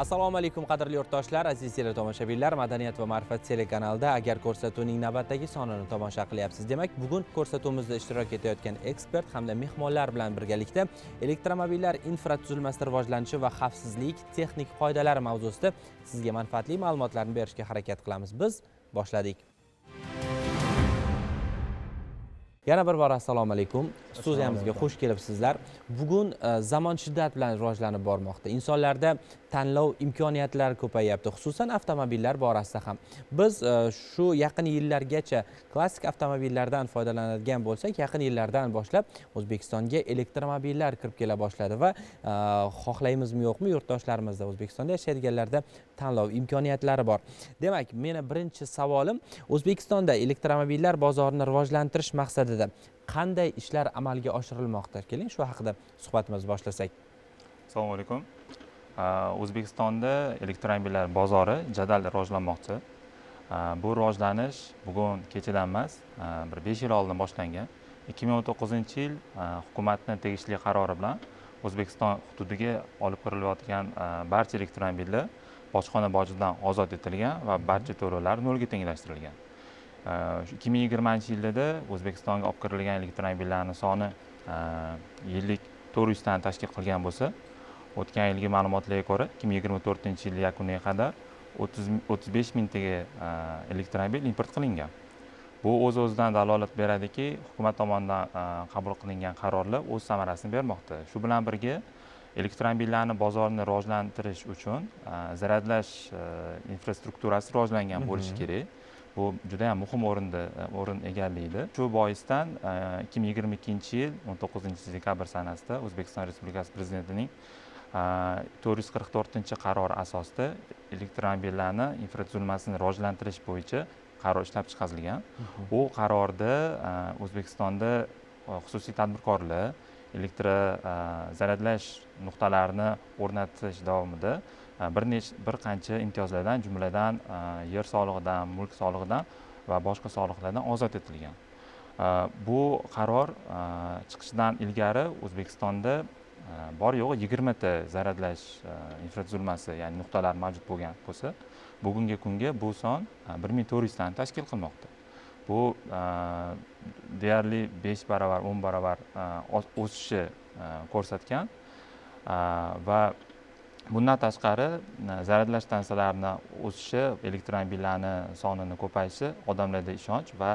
Assalomu alaykum, qadrli yurtdoshlar, aziz teletomoshabinlar. Madaniyat va ma'rifat telekanalida "Agar" ko'rsatuvining navbatdagi sonini tomosha qilyapsiz. Demak, bugun ko'rsatuvimizda ishtirok etayotgan ekspert hamda mehmonlar bilan birgalikda elektromobillar infratuzilmasida rivojlanishi va xavfsizlik texnik qoidalari mavzusida sizga manfaatli ma'lumotlarni berishga harakat qilamiz. Biz boshladik. Yana bir bor assalomu alaykum, studiyamizga xush kelibsizlar. Bugun zamon shiddat bilan rivojlanib bormoqda, insonlarda tanlov imkoniyatlari ko'payyapti, xususan avtomobillar borasida ham. Biz shu yaqin yillargacha klassik avtomobillardan foydalanadigan bo'lsak, yaqin yillardan boshlab O'zbekistonga elektromobillar kirib kela boshladi va xohlaymizmi yo'qmi, yurtdoshlarimizda, O'zbekistonda yashaydiganlarda tanlov imkoniyatlari bor. Demak, meni birinchi savolim: O'zbekistonda elektromobillar bozorini rivojlantirish maqsadida qanday ishlar amalga oshirilmoqda? Keling, shu haqida suhbatimizni boshlasak. Assalomu alaykum. O'zbekistonda elektromobillar bozori jadal rivojlanmoqda. Bu rivojlanish bugun kechadan emas, bir 5 yil oldin boshlangan. 2019-yil hukumatni tegishli qarori bilan O'zbekiston hududiga olib kirilayotgan barcha elektromobillar bojxona bojidan ozod etilgan va barcha to'lovlar nolga tenglashtirilgan. Shu 2020-yilda O'zbekistonga olib kirilgan elektromobillarni soni yillik 400 tani tashkil qilgan bo'lsa, o'tgan yilgi ma'lumotlarga ko'ra, 2024-yil yakuniga qadar 35 mingtaga elektromobil import qilingan. Bu o'z o'zidan dalolat beradiki, hukumat tomonidan qabul qilingan qarorlar o'z samarasini bermoqda. Shu bilan birga elektromobillarni bozorini rivojlantirish uchun zaryadlash infrastrukturasi rivojlangan bo'lishi kerak. Bu juda yam muhim o'rin egallaydi. Shu boisdan 2022-yil 19-dekabr sanasida O'zbekiston Respublikasi Prezidentining 444-qarori asosida elektromobillarni infratuzilmasini rivojlantirish bo'yicha qaror ishlab chiqarilgan. U qarorda O'zbekistonda xususiy tadbirkorlar elektro zaryadlash nuqtalarini o'rnatish davomida bir qancha imtiyozlardan, jumladan yer solig'idan, mulk solig'idan va boshqa soliqlardan ozod etilgan. Bu qaror chiqishidan ilgari O'zbekistonda bor yo'g'i 20 ta zaryadlash infratuzilmasi, ya'ni nuqtalar mavjud bo'lgan bo'lsa, bugungi kunga bu son 1400 tani tashkil qilmoqda. Bu deyarli 5 barobar, 10 barobar o'sishni ko'rsatgan. Va bundan tashqari zaryadlash stansiyalarini o'sishi, elektromobillarni sonini ko'payishi odamlarda ishonch va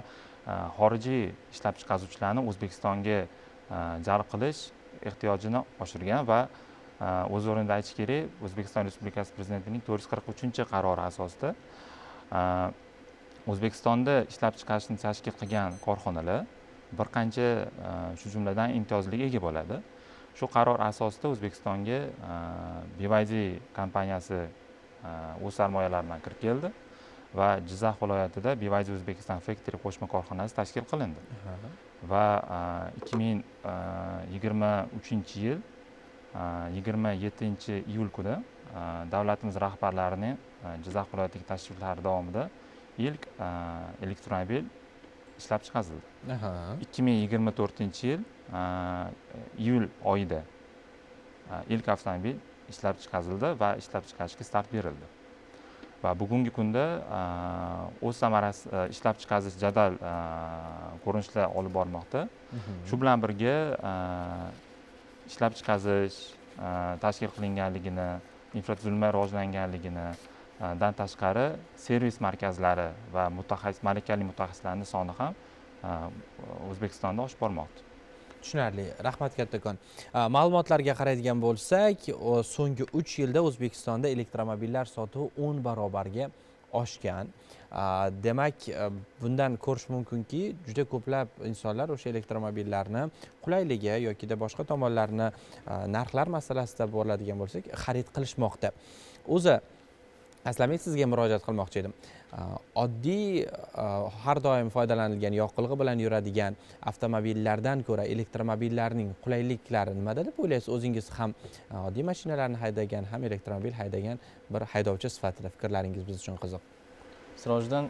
xorijiy ishlab chiqaruvchilarni O'zbekistonga jalb qilish ehtiyojini oshirgan. Va o'z o'rnida aytish kerak, O'zbekiston Respublikasi Prezidentining 443-qarori asosida O'zbekistonda ishlab chiqarishni tashkil qilgan korxonalar bir qancha, shu jumladan, imtiyozlarga ega bo'ladi. Shu qaror asosida O'zbekistonga BYD kompaniyasi o'z sarmoyalari bilan kirib keldi va Jizzax viloyatida BYD Uzbekistan Factory qo'shma korxonasi tashkil qilindi. Va 2023-yil 27-iyul kuni davlatimiz rahbarlarining Jizzax viloyatiga tashriflari davomida ilk elektromobil ishlab chiqarildi. 2024-yil iyul oyida ilk avtomobil ishlab chiqarildi va ishlab chiqarishga start berildi. Va bugungi kunda o'z samarasi ishlab chiqarish jadal ko'rinishda olib bormoqda. Shu bilan birga ishlab chiqarish tashkil qilinganligini, infratuzilma rivojlanganligini dan tashqari servis markazlari va mutaxassis, malakali mutaxassislarni soni ham O'zbekistonda oshib bormoqda. Tushunarli, rahmat kattakon. Ma'lumotlarga qaraydigan bo'lsak, so'nggi 3 yilda O'zbekistonda elektromobillar sotuvi 10 barobarga oshgan. Demak, bundan ko'rish mumkinki, juda ko'plab insonlar o'sha elektromobillarni qulayligi yokida boshqa tomonlarini, narxlar masalasida bo'ladigan bo'lsak, xarid qilishmoqda. O'zi, Aslambek, sizga murojaat qilmoqchi edim. Oddiy, har doim foydalanilgan yoqilg'i bilan yuradigan avtomobillardan ko'ra elektromobillarning qulayliklari nimada deb o'ylaysiz? O'zingiz ham oddiy mashinalarni haydagan, ham elektromobil haydagan bir haydovchi sifatida fikrlaringiz biz uchun qiziq. Sirojiddin,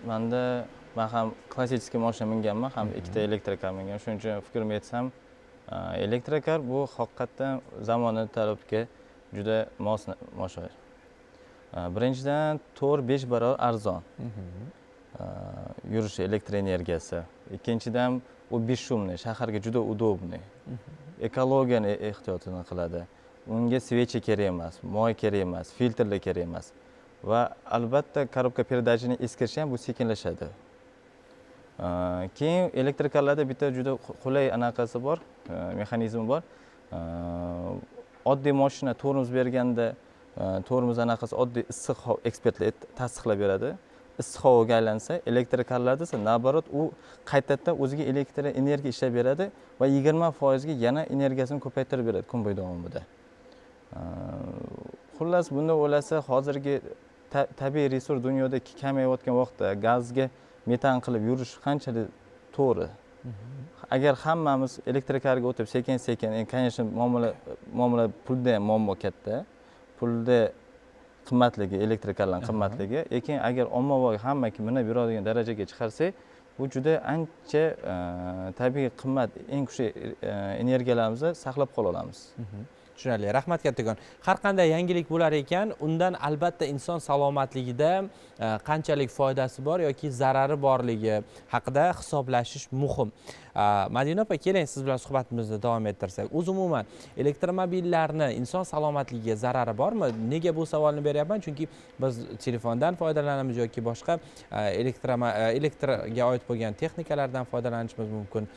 man ham klassический mashina minganman, ham ikkita elektrokar minganman. Shuning uchun fikrimni aytsam, elektrokar bu haqiqatdan zamonni talabga juda mos mashina. Birinchidan, 4-5 barobar arzon yurishi elektr energiyasi. Ikkinchidan, u бесшумный, shaharga juda удобный, ekologiyani ehtiyotini qiladi. Unga свеча kerak emas, moy kerak emas, filtrlar kerak emas va albatta коробка передач ini eskirishi ham bu sekinlashadi. Keyin elektrokarlarda bitta juda qulay anaqasi bor, mexanizmi bor. Oddiy moshina tormoz berganda, tormoz anaqasi oddiy issiq, ekspertlar tasdiqlab beradi, issiq havoga aylansa, elektrokarlarda esa наоборот, u qaytadan o'ziga elektr energiya ishlab beradi va 20%ga yana energiyasini ko'paytirib beradi kun bo'yi davomida. Xullas, bunda o'ylasa, hozirgi tabiiy resurs dunyoda kamayotgan vaqtda gazga metan qilib yurish qanchalik to'g'ri? Agar hammamiz elektrokarga o'tib, sekin sekin, endi конечно, muomala pulda ham muammo katta, pulda qimmatligi, elektrokarlarni qimmatligi, lekin agar ommabop hamma minib yuradigan darajaga chiqarsak, bu juda ancha tabiiy qimmat, eng kuchli energiyalarimizni saqlab qola olamiz. Tushunarli, rahmat kattakon. Har qanday yangilik bo'lar ekan, undan albatta inson salomatligida qanchalik foydasi bor yoki zarari borligi haqida hisoblashish muhim. Madina opa, keling, siz bilan suhbatimizni davom ettirsak. O'zi umuman elektromobillarni inson salomatligiga zarari bormi? Nega bu savolni beryapman? Chunki biz telefondan foydalanamiz yoki boshqa elektrga oid bo'lgan texnikalardan foydalanishimiz mumkin.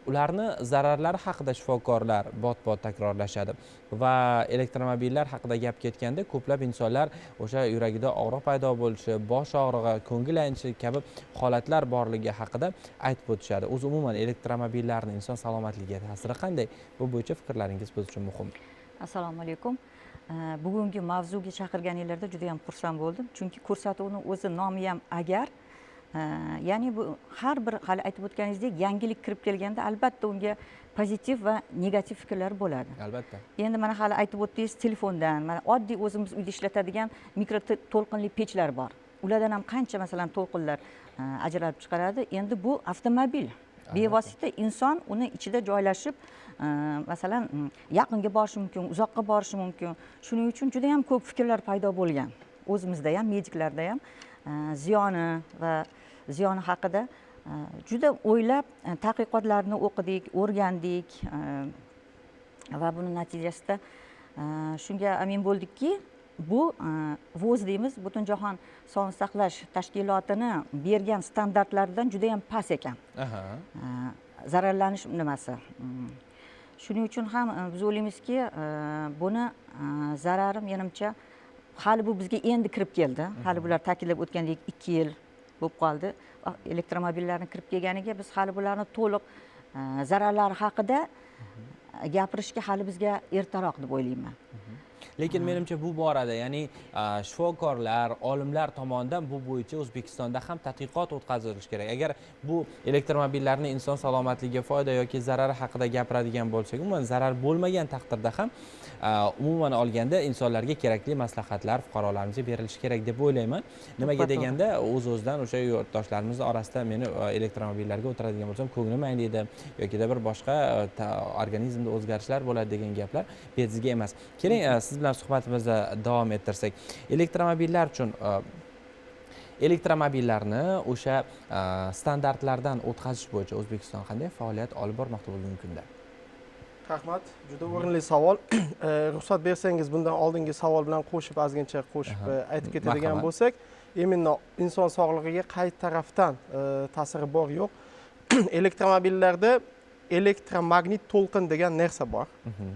Ularni zararlari haqida shifokorlar bot bot takrorlashadi va elektromobillar haqida gap ketganda ko'plab insonlar o'sha yuragida og'riq paydo bo'lishi, bosh og'rig'i, ko'ngil aynishi kabi holatlar borligi haqida aytib o'tishadi. O'zi umuman elektromobillarni inson salomatligiga ta'siri qanday? Bu bo'yicha fikrlaringiz biz uchun muhim. Assalomu alaykum. Bugungi mavzuga chaqirganinglarda juda yam xursand bo'ldim, chunki ko'rsatuvni o'zi nomi ham agar, ya'ni bu har bir, hali aytib o'tganingizdek, yangilik kirib kelganda albatta unga pozitiv va negativ fikrlar bo'ladi. Endi mana hali aytib o'tdingiz telefondan, mana oddiy o'zimiz uyda ishlatadigan mikroto'lqinli pechlar bor, ulardan ham qancha, masalan, to'lqinlar ajralib chiqaradi. Endi bu avtomobil bevosita inson uni ichida joylashib, masalan, yaqinga borishi mumkin, uzoqqa borishi mumkin. Shuning uchun juda yam ko'p fikrlar paydo bo'lgan o'zimizda ham, mediklarda ham, ziyoni va ziyoni haqida juda o'ylab, tadqiqotlarni o'qidik, o'rgandik va buni natijasida shunga amin bo'ldikki, bu ВОЗ deymiz, Butunjahon sog'liqni saqlash tashkilotini bergan standartlaridan juda yam past ekan zararlanish nimasi. Shuning uchun ham biz o'ylaymizki, buni zarari, menimcha, hali bu bizga endi kirib keldi. Hali bular ta'kidlab o'tgandek, 2 yil bo'lib qoldi elektromobillarni kirib kelganiga. Biz hali bularni to'liq zararlari haqida gapirishga hali bizga ertaroq deb o'ylayman. Lekin menimcha, bu borada, ya'ni shifokorlar, olimlar tomonidan bu bo'yicha O'zbekistonda ham tadqiqot o'tkazilishi kerak. Agar bu elektromobillarni inson salomatligiga foyda yoki zarari haqida gapiradigan bo'lsak, umuman zarar bo'lmagan taqdirda ham, umuman olganda insonlarga kerakli maslahatlar fuqarolarimizga berilishi kerak deb o'ylayman. Nimaga To'g'ri. deganda, o'z o'zidan o'sha yurtdoshlarimiz orasida meni elektromobillarga o'tiradigan bo'lsam, ko'nglim ayniydi yokida bir boshqa organizmda o'zgarishlar bo'ladi degan gaplar bejizga emas. Keling, siz bilan suhbatimizni davom ettirsak. Elektromobillar uchun elektromobillarni o'sha standartlardan o'tkazish bo'yicha O'zbekiston qanday faoliyat olib bormoqda bugungi kunda? Rahmat, juda o'rinli savol. Ruxsat bersangiz, bundan oldingi savol bilan qo'shib, ozgincha qo'shib aytib ketadigan Marhamat. bo'lsak, именно inson sog'lig'iga qay tarafdan ta'siri bor, yo'q. Elektromobillarda elektromagnit to'lqin degan narsa bor.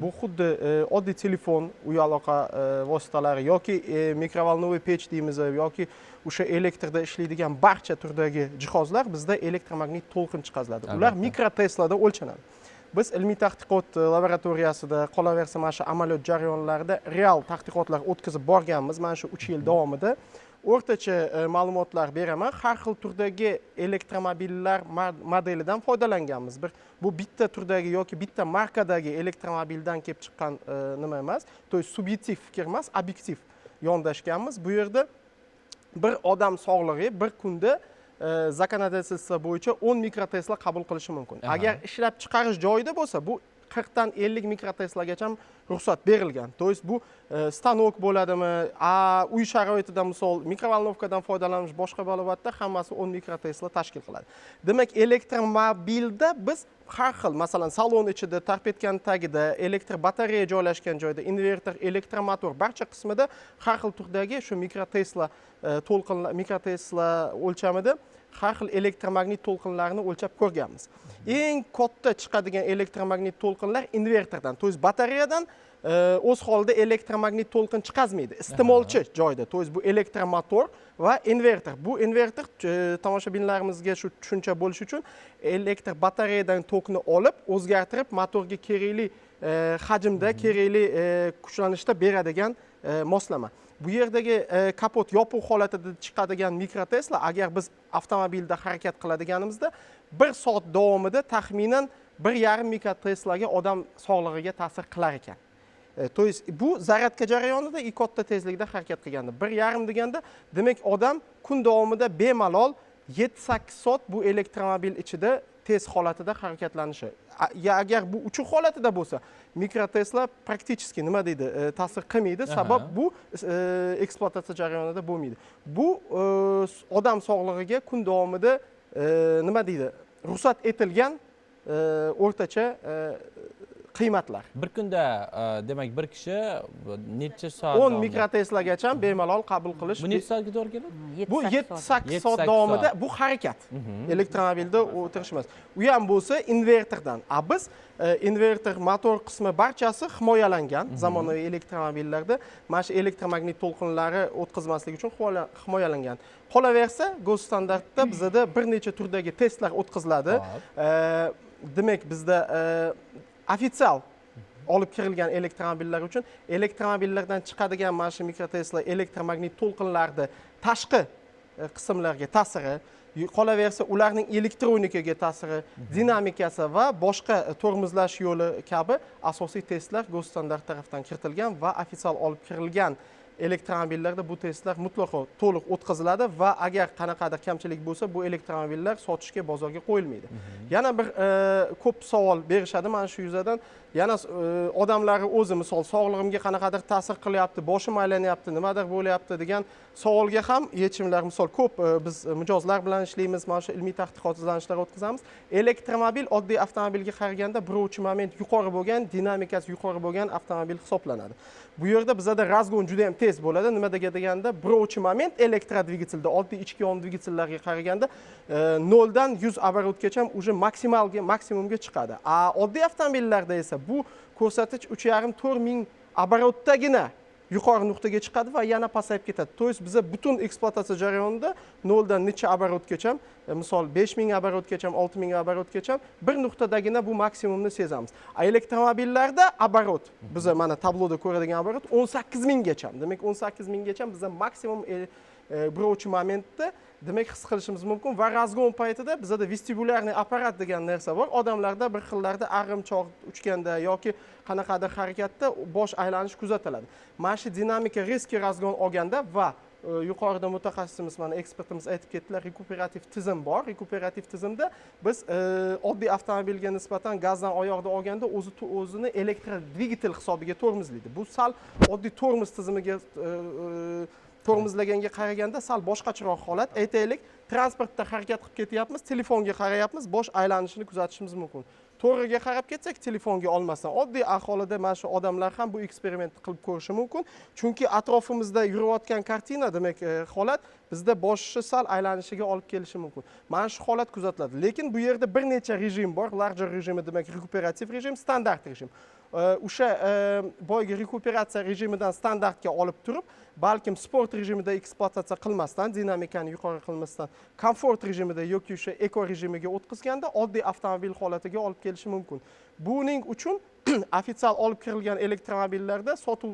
Bu xuddi oddiy telefon, uy aloqa vositalari yoki микроволновый pech deymiz yoki o'sha elektrda ishlaydigan barcha turdagi jihozlar bizda elektromagnit to'lqin chiqaziladi. Ular mikroteslada o'lchanadi. Biz ilmiy tadqiqot laboratoriyasida, qolaversa, mana shu amaliyot jarayonlarida real tadqiqotlar o'tkazib borganmiz mana shu 3 yil davomida. O'rtacha ma'lumotlar beraman. Har xil turdagi elektromobillar modelidan foydalanganmiz. Bir bu bitta turdagi yoki bitta markadagi elektromobildan kelib chiqqan nima emas, то есть subyektiv fikr emas, obyektiv yondashganmiz. Bu yerda bir odam sog'lig'i bir kunda законодательство bo'yicha 10 mikrotesla qabul qilishi mumkin. Agar ishlab chiqarish joyida bo'lsa, bu 40 dan 50 mikroteslagacha ruxsat berilgan. То есть bu stanok bo'ladimi, a uy sharoitida, misol, микроволновка dan foydalanish, boshqa balobatda hammasi 10 mikrotesla tashkil qiladi. Demak, elektromobilda biz har xil, masalan, salon ichida, torpedkani tagida, elektr batareya joylashgan joyda, inverter, elektromotor barcha qismida har xil turdagi shu mikrotesla to'lqinlar, mikrotesla o'lchamida har xil elektromagnit to'lqinlarni o'lchab ko'rganmiz. Eng katta chiqadigan elektromagnit to'lqinlar inverterdan, то есть batareyadan o'z holida elektromagnit to'lqin chiqazmaydi, iste'molchi joyda, то есть bu elektromotor va inverter. Bu inverter, tomoshabinlarimizga shu tushuncha bo'lishi uchun, elektr batareyadan tokni olib, o'zgartirib, motorga kerakli hajmda, kerakli kuchlanishda beradigan moslama. Bu yerdagi kapot yopiq holatida chiqadigan mikrotesla, agar biz avtomobilda harakat qiladiganimizda, bir soat davomida taxminan 1,5 mikroteslaga odam sog'lig'iga ta'sir qilar ekan. То есть bu zaryadka jarayonida и katta tezlikda harakat qilganda 1,5 deganda, demak, odam kun davomida bemalol 7-8 soat bu elektromobil ichida tez holatida harakatlanishi. Ya agar bu uchuq holatida bo'lsa, mikrotesla практически, nima deydi, ta'sir qilmaydi. Sabab bu ekspluatatsiya jarayonida bo'lmaydi. Bu odam sog'lig'iga kun davomida, nima deydi, ruxsat etilgan o'rtacha qiymatlar. Bir kunda, demak, bir kishi necha soat 10 davomida? mikroteslagacha bemalol qabul qilish. Bu necha soatga to'g'ri keladi? Bu 7-8 soat 7-8 davomida soat. Bu harakat, elektromobilda o'tirish emas. U ham bo'lsa inverterdan. A biz inverter, motor qismi barchasi himoyalangan. Zamonaviy elektromobillarda mana shu elektromagnit to'lqinlari o'tkazmaslik uchun himoyalangan. Qolaversa, госстандарт da bizada bir necha turdagi testlar o'tkaziladi. Demak, bizda ofitsial olib kirilgan elektromobillar uchun elektromobillardan chiqadigan mana shu mikrotesla elektromagnit to'lqinlarni tashqi qismlarga ta'siri, qolaversa ularning elektronikaga ta'siri, dinamikasi va boshqa tormozlash yo'li kabi asosiy testlar госстандарт tarafdan kiritilgan va ofitsial olib kirilgan elektromobillarda bu testlar mutlaqo to'liq o'tkaziladi va agar qanaqadir kamchilik bo'lsa, bu elektromobillar sotishga, bozorga qo'yilmaydi. Yana bir ko'p savol berishadi mana shu yuzadan. Yana odamlarni o'zi, misol, sog'lig'imga qanaqadir ta'sir qilyapti, boshim aylanyapti, nimadir bo'lyapti degan savolga ham yechimlar. Misol, ko'p biz mijozlar bilan ishlaymiz, mana shu ilmiy tadqiqot, izlanishlar o'tkazamiz. Elektromobil oddiy avtomobilga qaraganda buruvchi moment yuqori bo'lgan, dinamikasi yuqori bo'lgan avtomobil hisoblanadi. Bu yerda bizada разгон juda yam tez bo'ladi. Nima deganda, buruvchi moment elektrodvigatelda oddiy ichki yonuv dvigatellarga qaraganda 0 dan 100 оборот gacha уже maksimalga, maksimumga chiqadi. A oddiy avtomobillarda esa bu ko'rsatkich 3,5-4 ming оборот dagina yuqori nuqtaga chiqadi va yana pasayib ketadi. То есть biza butun ekspluatatsiya jarayonida 0 dan necha оборот gacha, misol, 5000 оборот gacha, 6000 оборот gacha bir nuqtadagina bu maksimumni sezamiz. A elektromobillarda оборот, biza mana tabloda ko'radigan оборот 18 minggacha. Demak, 18 minggacha biza maksimum buruvchi momentda, demak, his qilishimiz mumkin. Va разгон paytida bizada вестибулярный аппарат degan narsa bor. Odamlarda bir xillarda arg'imchoq uchganda yoki qanaqadir harakatda bosh aylanish kuzatiladi. Mana shu dinamika, резкий разгон olganda va yuqorida mutaxassisimiz, mana ekspertimiz aytib ketdilar, rekuperativ tizim bor. Rekuperativ tizimda biz oddiy avtomobilga nisbatan gazdan oyoqda olganda o'zi o'zini elektrodvigatel hisobiga tormozlaydi. Bu sal oddiy tormoz tizimiga tormozlaganga qaraganda sal boshqacharoq holat. Aytaylik, transportda harakat qilib ketyapmiz, telefonga qarayapmiz, bosh aylanishini kuzatishimiz mumkin. To'g'riga qarab ketsak, telefonga olmasdan, oddiy aholida mana shu odamlar ham bu eksperimentni qilib ko'rishi mumkin, chunki atrofimizda yurayotgan картина, demak, holat bizda boshi sal aylanishiga olib kelishi mumkin. Mana shu holat kuzatiladi. Lekin bu yerda bir necha rejim bor: larger rejimi, demak, rekuperativ rejim, standart rejim. O'sha boyagi rekuperatsiya rejimidan standartga olib turib, balkim sport rejimida ekspluatatsiya qilmasdan, dinamikani yuqori qilmasdan, komfort rejimida yoki o'sha eko rejimiga o'tkazganda oddiy avtomobil holatiga olib kelishi mumkin. Buning uchun ofitsial olib kirilgan elektromobillarda sotuv,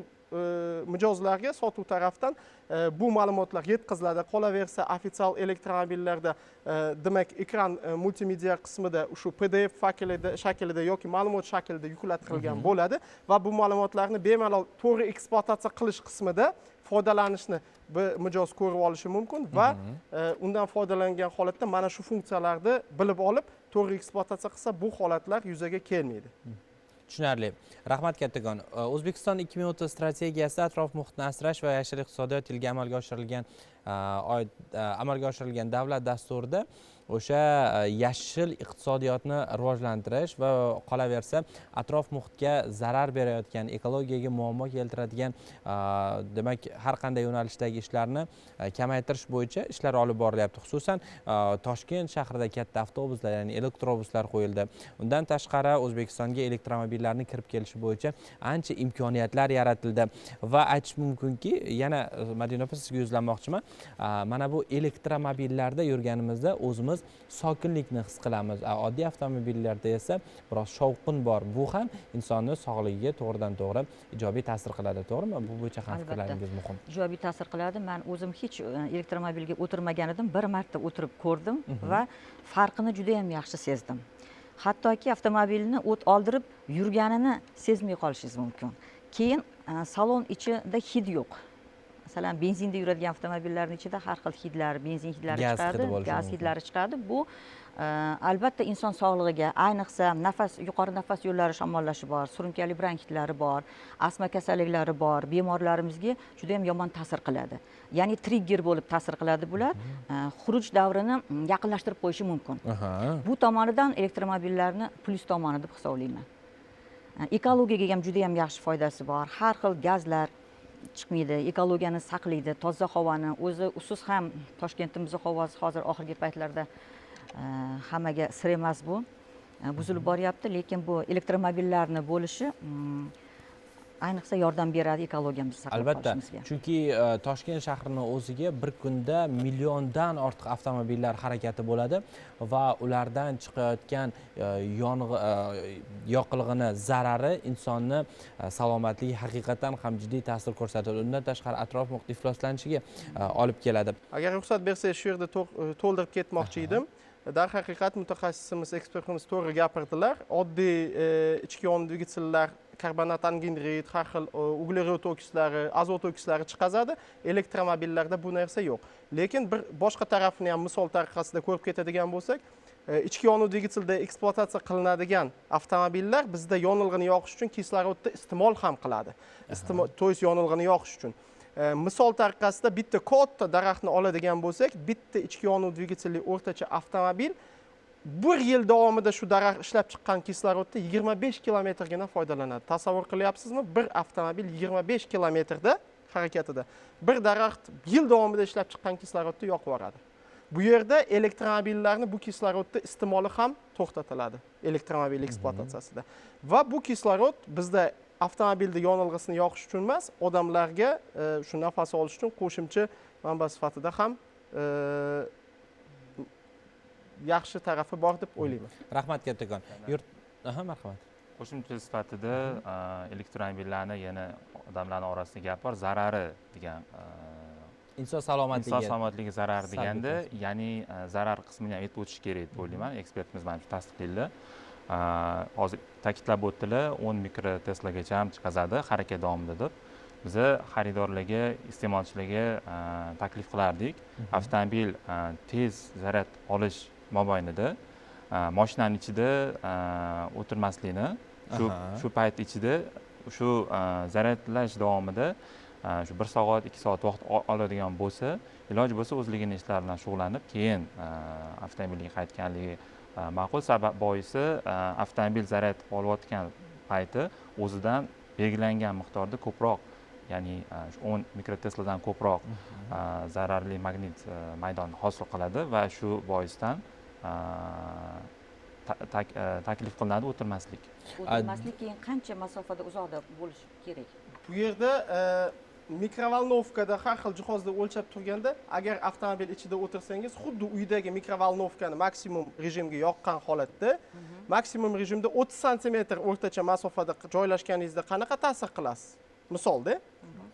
mijozlarga sotuv tarafdan bu ma'lumotlar yetkaziladi. Qolaversa, ofitsial elektromobillarda, demak, ekran multimedia qismida shu PDF shaklida yoki ma'lumot shaklida yuklatilgan bo'ladi va bu ma'lumotlarni bemalol to'g'ri ekspluatatsiya qilish qismida foydalanishni bir mijoz ko'rib olishi mumkin va undan foydalangan holatda mana shu funksiyalarni bilib olib, to'g'ri ekspluatatsiya qilsa, bu holatlar yuzaga kelmaydi. Tushunarli, rahmat kattakon. O'zbekiston 2030 strategiyasi atrof muhitni asrash va yashil iqtisodiyot yiliga amalga oshirilgan oid amalga oshirilgan davlat dasturida o'sha yashil iqtisodiyotni rivojlantirish va qolaversa atrof muhitga zarar berayotgan, ekologiyaga muammo keltiradigan demak, har qanday yo'nalishdagi ishlarni kamaytirish bo'yicha ishlar olib borilyapti. Xususan, Toshkent shahrida katta avtobuslar, ya'ni elektrobuslar qo'yildi. Undan tashqari, O'zbekistonga elektromobillarni kirib kelishi bo'yicha ancha imkoniyatlar yaratildi va aytish mumkinki, yana Madina opa, sizga yuzlanmoqchiman. Mana bu elektromobillarda yurganimizda o'zimiz sokinlikni his qilamiz, oddiy avtomobillarda esa biroz shovqin bor. Bu ham insonni sog'ligiga to'g'ridan to'g'ri ijobiy ta'sir qiladi, to'g'rimi? Bu bo'yicha ham Albatta. fikrlaringiz muhim. Ijobiy ta'sir qiladi. Man o'zim hech elektromobilga o'tirmagan edim, bir marta o'tirib ko'rdim va farqini juda yam yaxshi sezdim. Hattoki avtomobilni o't oldirib yurganini sezmay qolishingiz mumkin. Keyin salon ichida hid yo'q. Masalan, benzinda yuradigan avtomobillarni ichida har xil hidlar, benzin hidlari Gaz chiqadi, hidi bo'lishi gaz mumkin. hidlari chiqadi. Bu albatta inson sog'lig'iga, ayniqsa nafas, yuqori nafas yo'llari shamollashi bor, surunkali bronxitlari bor, astma kasalliklari bor bemorlarimizga juda yam yomon ta'sir qiladi, ya'ni trigger bo'lib ta'sir qiladi bular. Xuruj davrini yaqinlashtirib qo'yishi mumkin. Bu tomonidan elektromobillarni plyus tomoni deb hisoblayman. Ekologiyaga ham juda yam yaxshi foydasi bor. Har xil gazlar chiqmaydi, ekologiyani saqlaydi, toza havoni o'zi. Usiz ham Toshkentimizni havosi hozir oxirgi paytlarda hammaga sir emas, bu buzilib boryapti. Lekin bu elektromobillarni bo'lishi ayniqsa yordam beradi ekologiyamizni saqlab Albatta, qolishimizga. chunki Toshkent shahrini o'ziga bir kunda milliondan ortiq avtomobillar harakati bo'ladi va ulardan chiqayotgan yoqilg'ini zarari insonni salomatligiga haqiqatdan ham jiddiy ta'sir ko'rsatadi. Undan tashqari, atrof muhit ifloslanishiga olib keladi. Agar ruxsat bersangiz, shu yerda to'ldirib ketmoqchi edim. Darhaqiqat, mutaxassisimiz, ekspertimiz to'g'ri gapirdilar. Oddiy ichki yonuv dvigatellar karbonat angidrid, har xil uglerod okislari, azot okislari chiqazadi. Elektromobillarda bu narsa yo'q. Lekin bir boshqa tarafini ham misol tariqasida ko'rib ketadigan bo'lsak, ichki yonuv dvigatelda ekspluatatsiya qilinadigan avtomobillar bizda yonilg'ini yoqish uchun kislorodni iste'mol ham qiladi. Iste'mol, то есть yonilg'ini yoqish uchun. Misol tariqasida bitta katta daraxtni oladigan bo'lsak, bitta ichki yonuv dvigatelli o'rtacha avtomobil bir yil davomida shu daraxt ishlab chiqqan kislorodni 25 kilometrgina foydalanadi. Tasavvur qilyapsizmi? Bir avtomobil 25 kilometrda harakatida bir daraxt yil davomida ishlab chiqqan kislorodni yoqib yuboradi. Bu yerda elektromobillarni bu kislorodni iste'moli ham to'xtatiladi elektromobil ekspluatatsiyasida va bu kislorod bizda avtomobilda yonilg'isini yoqish uchun emas, odamlarga shu nafas olish uchun qo'shimcha manba sifatida ham yaxshi tarafi bor deb o'ylayman. Rahmat kattakon. Yurt, aha, marhamat. Qo'shimcha sifatida elektromobillarni yana odamlarni orasida gap bor, zarari degan Inson salomatligiga. Inson salomatligiga zarar Salbiy deganda, ta'sir. ya'ni zarar qismini ham aytib o'tish kerak deb o'ylayman. Ekspertimiz mana shu tasdiqlaydilar. Hozir ta'kidlab o'tdilar, 10 mikroteslagacha ham chiqazadi harakat davomida deb. Biza xaridorlarga, iste'molchilarga taklif qilardik, avtomobil tez zaryad olish mobaynida moshinani ichida o'tirmaslikni, shu shu payt ichida, shu zaryadlash davomida shu bir soat, 2 soat vaqt oladigan bo'lsa, iloji bo'lsa o'zligini ishlari bilan shug'ullanib, keyin avtomobilga qaytganligi ma'qul. Sabab boisi, avtomobil zaryad olayotgan payti o'zidan belgilangan miqdorda ko'proq, ya'ni shu 10 mikrotesladan ko'proq zararli magnit maydonni hosil qiladi va shu boisdan taklif qilinadi o'tirmaslik. O'tirmaslik. Keyin qancha masofada uzoqda bo'lishi kerak? Bu yerda микроволновка da, har xil jihozda o'lchab turganda, agar avtomobil ichida o'tirsangiz, xuddi uydagi микроволновка ni maksimum rejimga yoqqan holatda, maksimum rejimda 30 santimetr o'rtacha masofada joylashganingizda qanaqa ta'sir qilasiz, misolda,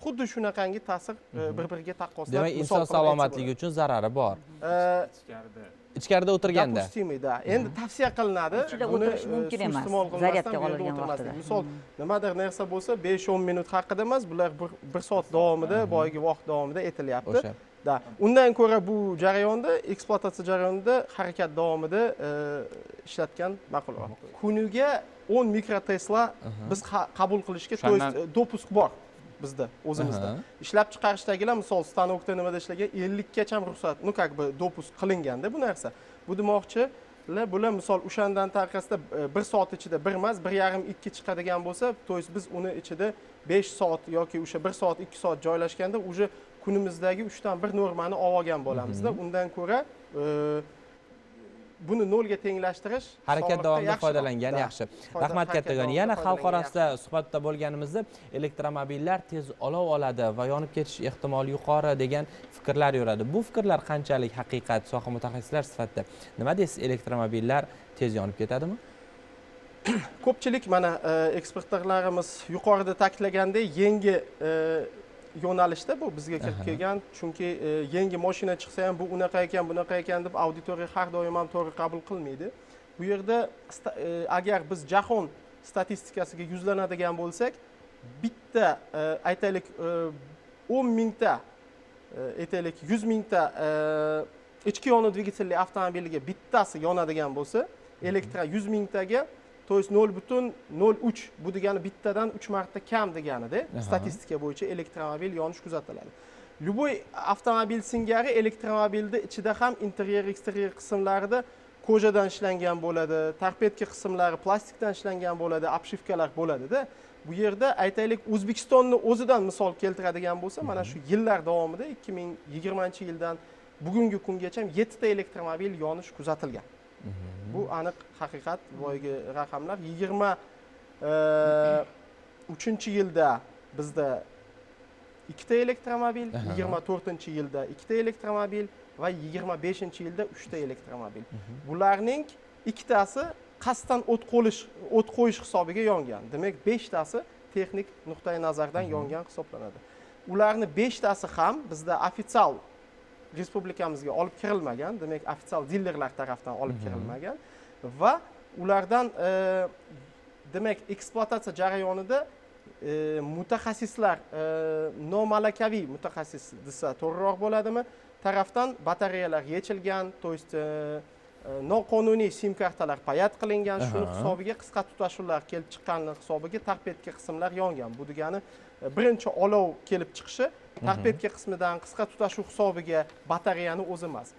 xuddi shunaqangi ta'sir bir biriga taqqoslab Demak, misol inson qilib aytsa salomatligi bo'ladi. uchun zarari bor Ichkarida. Ichkarida o'tirganda. Допустимый, да. Endi tavsiya qilinadi. Ichida Buni, o'tirish mumkin emas, suiiste'mol qilmasdan zaryadga bu yerda olingan o'tirmaslik. vaqtida. Misol, nimadir narsa bo'lsa, 5-10 minut haqida emas, bular bir soat davomida, boyagi vaqt davomida aytilyapti. O'sha. Да, undan ko'ra bu jarayonda, ekspluatatsiya jarayonida, harakat davomida ishlatgan ma'qulroq. Kuniga 10 mikrotesla biz qabul qilishga, то есть допуск bor bizda o'zimizda. Ishlab chiqarishdagilar, misol, stanokda nimada ishlagan, 50gacha ruxsat, ну, как бы допуск qilinganda bu narsa. Bu demoqchi, bular, misol, o'shandan tariqasida bir soat ichida bir emas, 1,5, 2 chiqadigan bo'lsa, то есть biz uni ichida 5 soat yoki o'sha 1 soat, 2 soat joylashganda уже kunimizdagi uchdan bir normani olib olgan bo'lamizda. Undan ko'ra buni nolga tenglashtirish harakat sog'liqqa davomida yaxshiroq. Foydalangan Да. yaxshi. Rahmat Harakat kattakon. davomida Yana xalq foydalangan. orasida suhbatda bo'lganimizda elektromobillar tez olov oladi va yonib ketish ehtimoli yuqori degan fikrlar yuradi. Bu fikrlar qanchalik haqiqat? Soha mutaxassislar sifatida nima deysiz, elektromobillar tez yonib ketadimi? Ko'pchilik mana ekspertlarimiz yuqorida ta'kidlagandek, yangi yo'nalishda bu bizga kirib kelgan, chunki yangi moshina chiqsa ham, bu unaqa ekan, bunaqa ekan deb auditoriya har doim ham to'g'ri qabul qilmaydi. Bu yerda agar biz jahon statistikasiga yuzlanadigan bo'lsak, bitta aytaylik, 10 mingta, aytaylik, 100 mingta ichki yonuv dvigatelli avtomobiliga bittasi yonadigan bo'lsa, elektro 100 mingtaga, то есть 0,03, bu degani bittadan uch marta kam deganida. Statistika bo'yicha elektromobil yonish kuzatiladi. Любой avtomobil singari elektromobilni ichida ham interyer, eksteryer qismlarida кожа dan ishlangan bo'ladi, торпедка qismlari plastikdan ishlangan bo'ladi, обшивка lar bo'ladida. Bu yerda, aytaylik, O'zbekistonni o'zidan misol keltiradigan bo'lsa, mana shu yillar davomida, 2020-yildan bugungi kungacha yettita elektromobil yonish kuzatilgan. Bu aniq haqiqat, boyagi raqamlar. 23-yilda bizda ikkita elektromobil, 24-yilda ikkita elektromobil va 25-yilda uchta elektromobil. Bularning ikkitasi qasddan o't qo'yish hisobiga yongan. Demak, beshtasi texnik nuqtai nazardan yongan hisoblanadi. Ularni beshtasi ham bizda ofitsial respublikamizga olib kirilmagan, demak, ofitsial dilerlar tarafdan olib kirilmagan va ulardan demak, ekspluatatsiya jarayonida mutaxassislar, nomalakaviy mutaxassis desa to'g'riroq bo'ladimi, tarafdan batareyalar yechilgan, то есть noqonuniy sim kartalar паять qilingan. Shuni hisobiga qisqa tutashuvlar kelib chiqqani hisobiga торпедка qismlar yongan. Bu degani birinchi olov kelib chiqishi торпедка qismidan, qisqa tutashuv hisobiga, batareyani o'zi emas.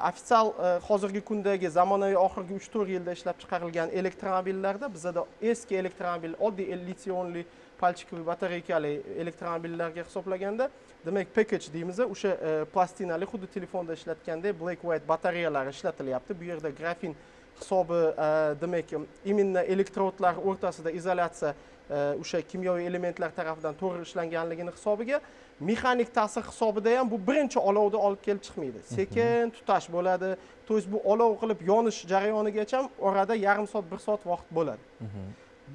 Ofitsial hozirgi kundagi zamonaviy, oxirgi 3-4 yilda ishlab chiqarilgan elektromobillarda, bizada eski elektromobil, oddiy литий-ионный пальчиковый batareykali elektromobillarga hisoblaganda, demak, package deymiz, o'sha plastinali, xuddi telefonda ishlatgandek black white batareyalar ishlatilyapti. Bu yerda grafin hisobi, demak, именно elektrodlar o'rtasida izolyatsiya o'sha kimyoviy elementlar tarafidan to'g'ri ishlanganligini hisobiga, mexanik ta'sir hisobida ham bu birinchi olovda olib kelib chiqmaydi, sekin tutash bo'ladi. То есть bu olov qilib yonish jarayonigacha orada yarim soat, bir soat vaqt bo'ladi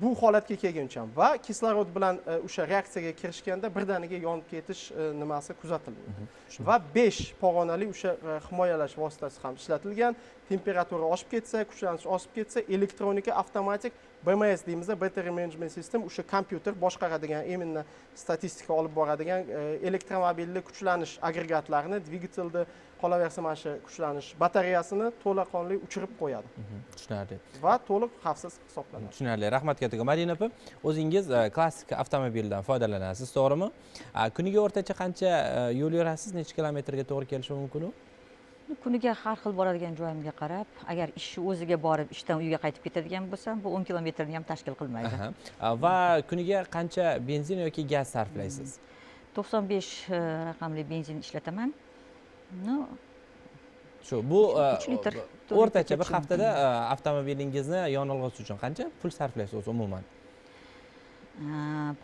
bu holatga kelguncha va kislorod bilan o'sha reaksiyaga kirishganda birdaniga yonib ketish nimasi kuzatilmaydi. Va besh pog'onali o'sha himoyalash vositasi ham ishlatilgan. Temperatura oshib ketsa, kuchlanish oshib ketsa, elektronika avtomatik BMS deymiz, Battery Management System, o'sha kompyuter boshqaradigan, именно statistika olib boradigan elektromobilni kuchlanish agregatlarini, dvigatelni, qolaversa mana shu kuchlanish batareyasini to'laqonli o'chirib qo'yadi Tushunarli. va to'liq xavfsiz hisoblanadi. Tushunarli, rahmat kattakon. Madina opa, o'zingiz klassik avtomobildan foydalanasiz, to'g'rimi? Kuniga o'rtacha qancha yo'l yurasiz, necha kilometrga to'g'ri kelishi mumkin u? Kuniga har xil, boradigan joyimga qarab. Agar ishni o'ziga borib, ishdan uyga qaytib ketadigan bo'lsam, bu 10 kilometrni ham tashkil qilmaydi. Va kuniga qancha benzin yoki gaz sarflaysiz? 95 raqamli benzin ishlataman, ну. Shu bu 3 litr, 4 o'rtacha bir litrgacha. haftada avtomobilingizni yonilg'isi uchun qancha pul sarflaysiz o'zi umuman?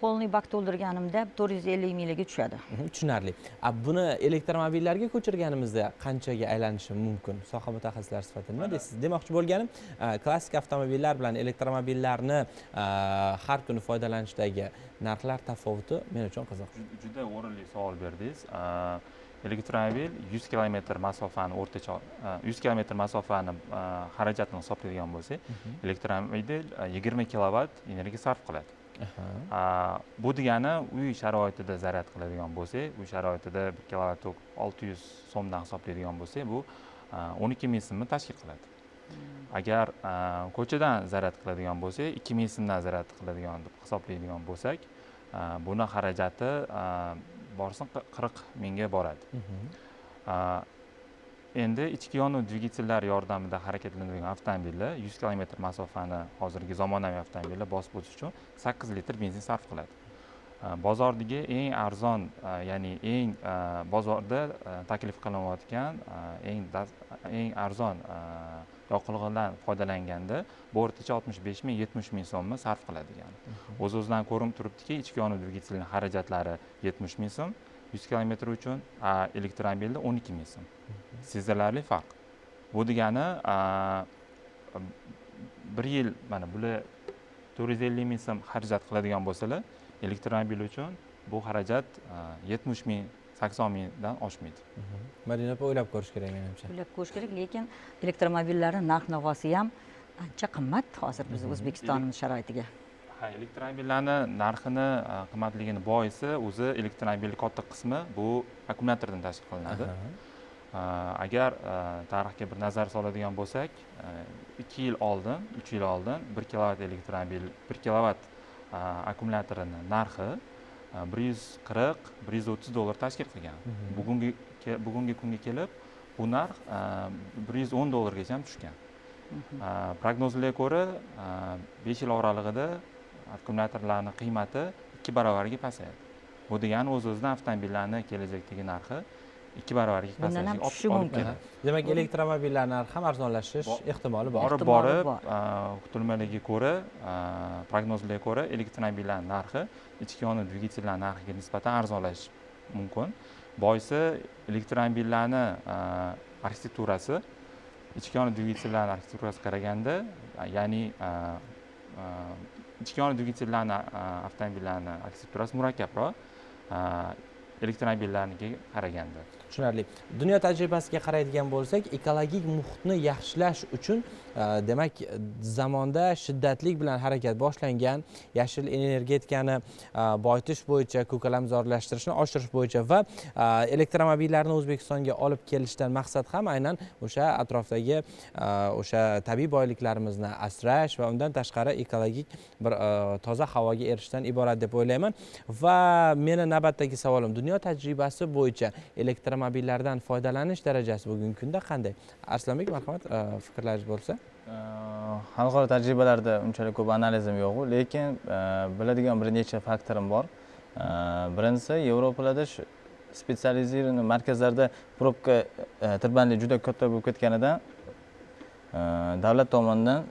Полный bak to'ldirganimda 450 mingga tushadi. Tushunarli. A buni elektromobillarga ko'chirganimizda qanchaga aylanishi mumkin? Soha mutaxassislari sifatida nima deysiz? Demoqchi bo'lganim, klassik avtomobillar bilan elektromobillarni har kuni foydalanishdagi narxlar tafovuti men uchun qiziq. Juda o'rinli savol berdingiz. Elektromobil 100 kilometr masofani o'rtacha, 100 kilometr masofani xarajatini hisoblaydigan bo'lsak, elektromobil 20 kilovat energiya sarf qiladi. Bu degani uy sharoitida zaryad qiladigan bo'lsak, uy sharoitida 1 kilovat tok 600 so'mdan hisoblaydigan bo'lsak, bu 12 ming so'mni tashkil qiladi. Agar ko'chadan zaryad qiladigan bo'lsak, 2 ming so'mdan zaryad qiladigan deb hisoblaydigan bo'lsak, buni xarajati borsin 40 mingga boradi. Endi ichki yonuv dvigatellari yordamida harakatlanadigan avtomobillar 100 kilometr masofani hozirgi zamonaviy avtomobillar bosib o'tish uchun 8 litr benzin sarf qiladi. Bozordagi eng arzon, ya'ni eng bozorda taklif qilinayotgan eng arzon yoqilg'idan foydalanganda bu o'rtacha 65 ming, 70 ming so'mni sarf qiladi degani. O'z-o'zidan ko'rinib turibdiki, ichki yonuv dvigatelning xarajatlari 70 ming so'm 100 kilometr uchun, elektromobilda 12 ming so'm. Sezilarli farq. Bu degani bir yil mana bular 450 ming so'm xarajat qiladigan bo'lsalar, elektromobil uchun bu xarajat 70 ming, 80 mingdan oshmaydi. Madina opa, o'ylab ko'rish kerak menimcha. O'ylab ko'rish kerak, lekin elektromobillarning narx-navosi ham ancha qimmat hozir biz O'zbekistonning sharoitiga. Ha, elektromobillarni narxini qimmatligini boisi o'zi elektromobilning katta qismi bu akkumulyatordan tashkil qilinadi. Agar tarixga bir nazar soladigan bo'lsak, 2 yil oldin, 3 yil oldin 1 kilovat elektromobil, 1 kilovat akkumulyatorini narxi 140, 130 dollar tashkil qilgan. Bugungi kunga kelib bu narx 110 dollargacha ham tushgan. Prognozlarga ko'ra, 5 yil oralig'ida akkumulyatorlarning qiymati 2 barobarga pasayadi. Bu degani o'z-o'zidan avtomobillarning kelajakdagi narxi 2 barobarga Bundan ham pasayishiga tushishi olib mumkin. keladi. Demak, elektromobillar narxi ham arzonlashish ehtimoli bor. Borib, Ehtimoli borib, bor. Kutilmalarga ko'ra, prognozlarga ko'ra elektromobillar narxi ichki yonuv dvigatellar narxiga nisbatan arzonlashishi mumkin. Boisi elektromobillarni arxitekturasi ichki yonuv dvigatellarning arxitekturasiga qaraganda, ya'ni ichki yonuv dvigatellarni avtomobillarni arxitekturasi murakkabroq, elektromobillarnikiga qaraganda. Tushunarli. Dunyo tajribasiga qaraydigan bo'lsak, ekologik muhitni yaxshilash uchun, demak, zamonda shiddatlik bilan harakat boshlangan, yashil energetikani boyitish bo'yicha, ko'kalamzorlashtirishni oshirish bo'yicha va elektromobillarni O'zbekistonga olib kelishdan maqsad ham aynan o'sha atrofdagi o'sha tabiiy boyliklarimizni asrash va undan tashqari ekologik bir toza havoga erishishdan iborat deb o'ylayman. Va meni navbatdagi savolim, dunyo tajribasi bo'yicha elektromobillardan foydalanish darajasi bugungi kunda qanday? Arslonbek, marhamat, fikrlaringiz bo'lsa. Xalqaro tajribalarda unchalik ko'p analizim yo'q, lekin biladigan bir necha faktorim bor. Birinchisi, Yevropalarda shu spetsializirованный markazlarda probka tirbandlik juda katta bo'lib ketganidan davlat tomonidan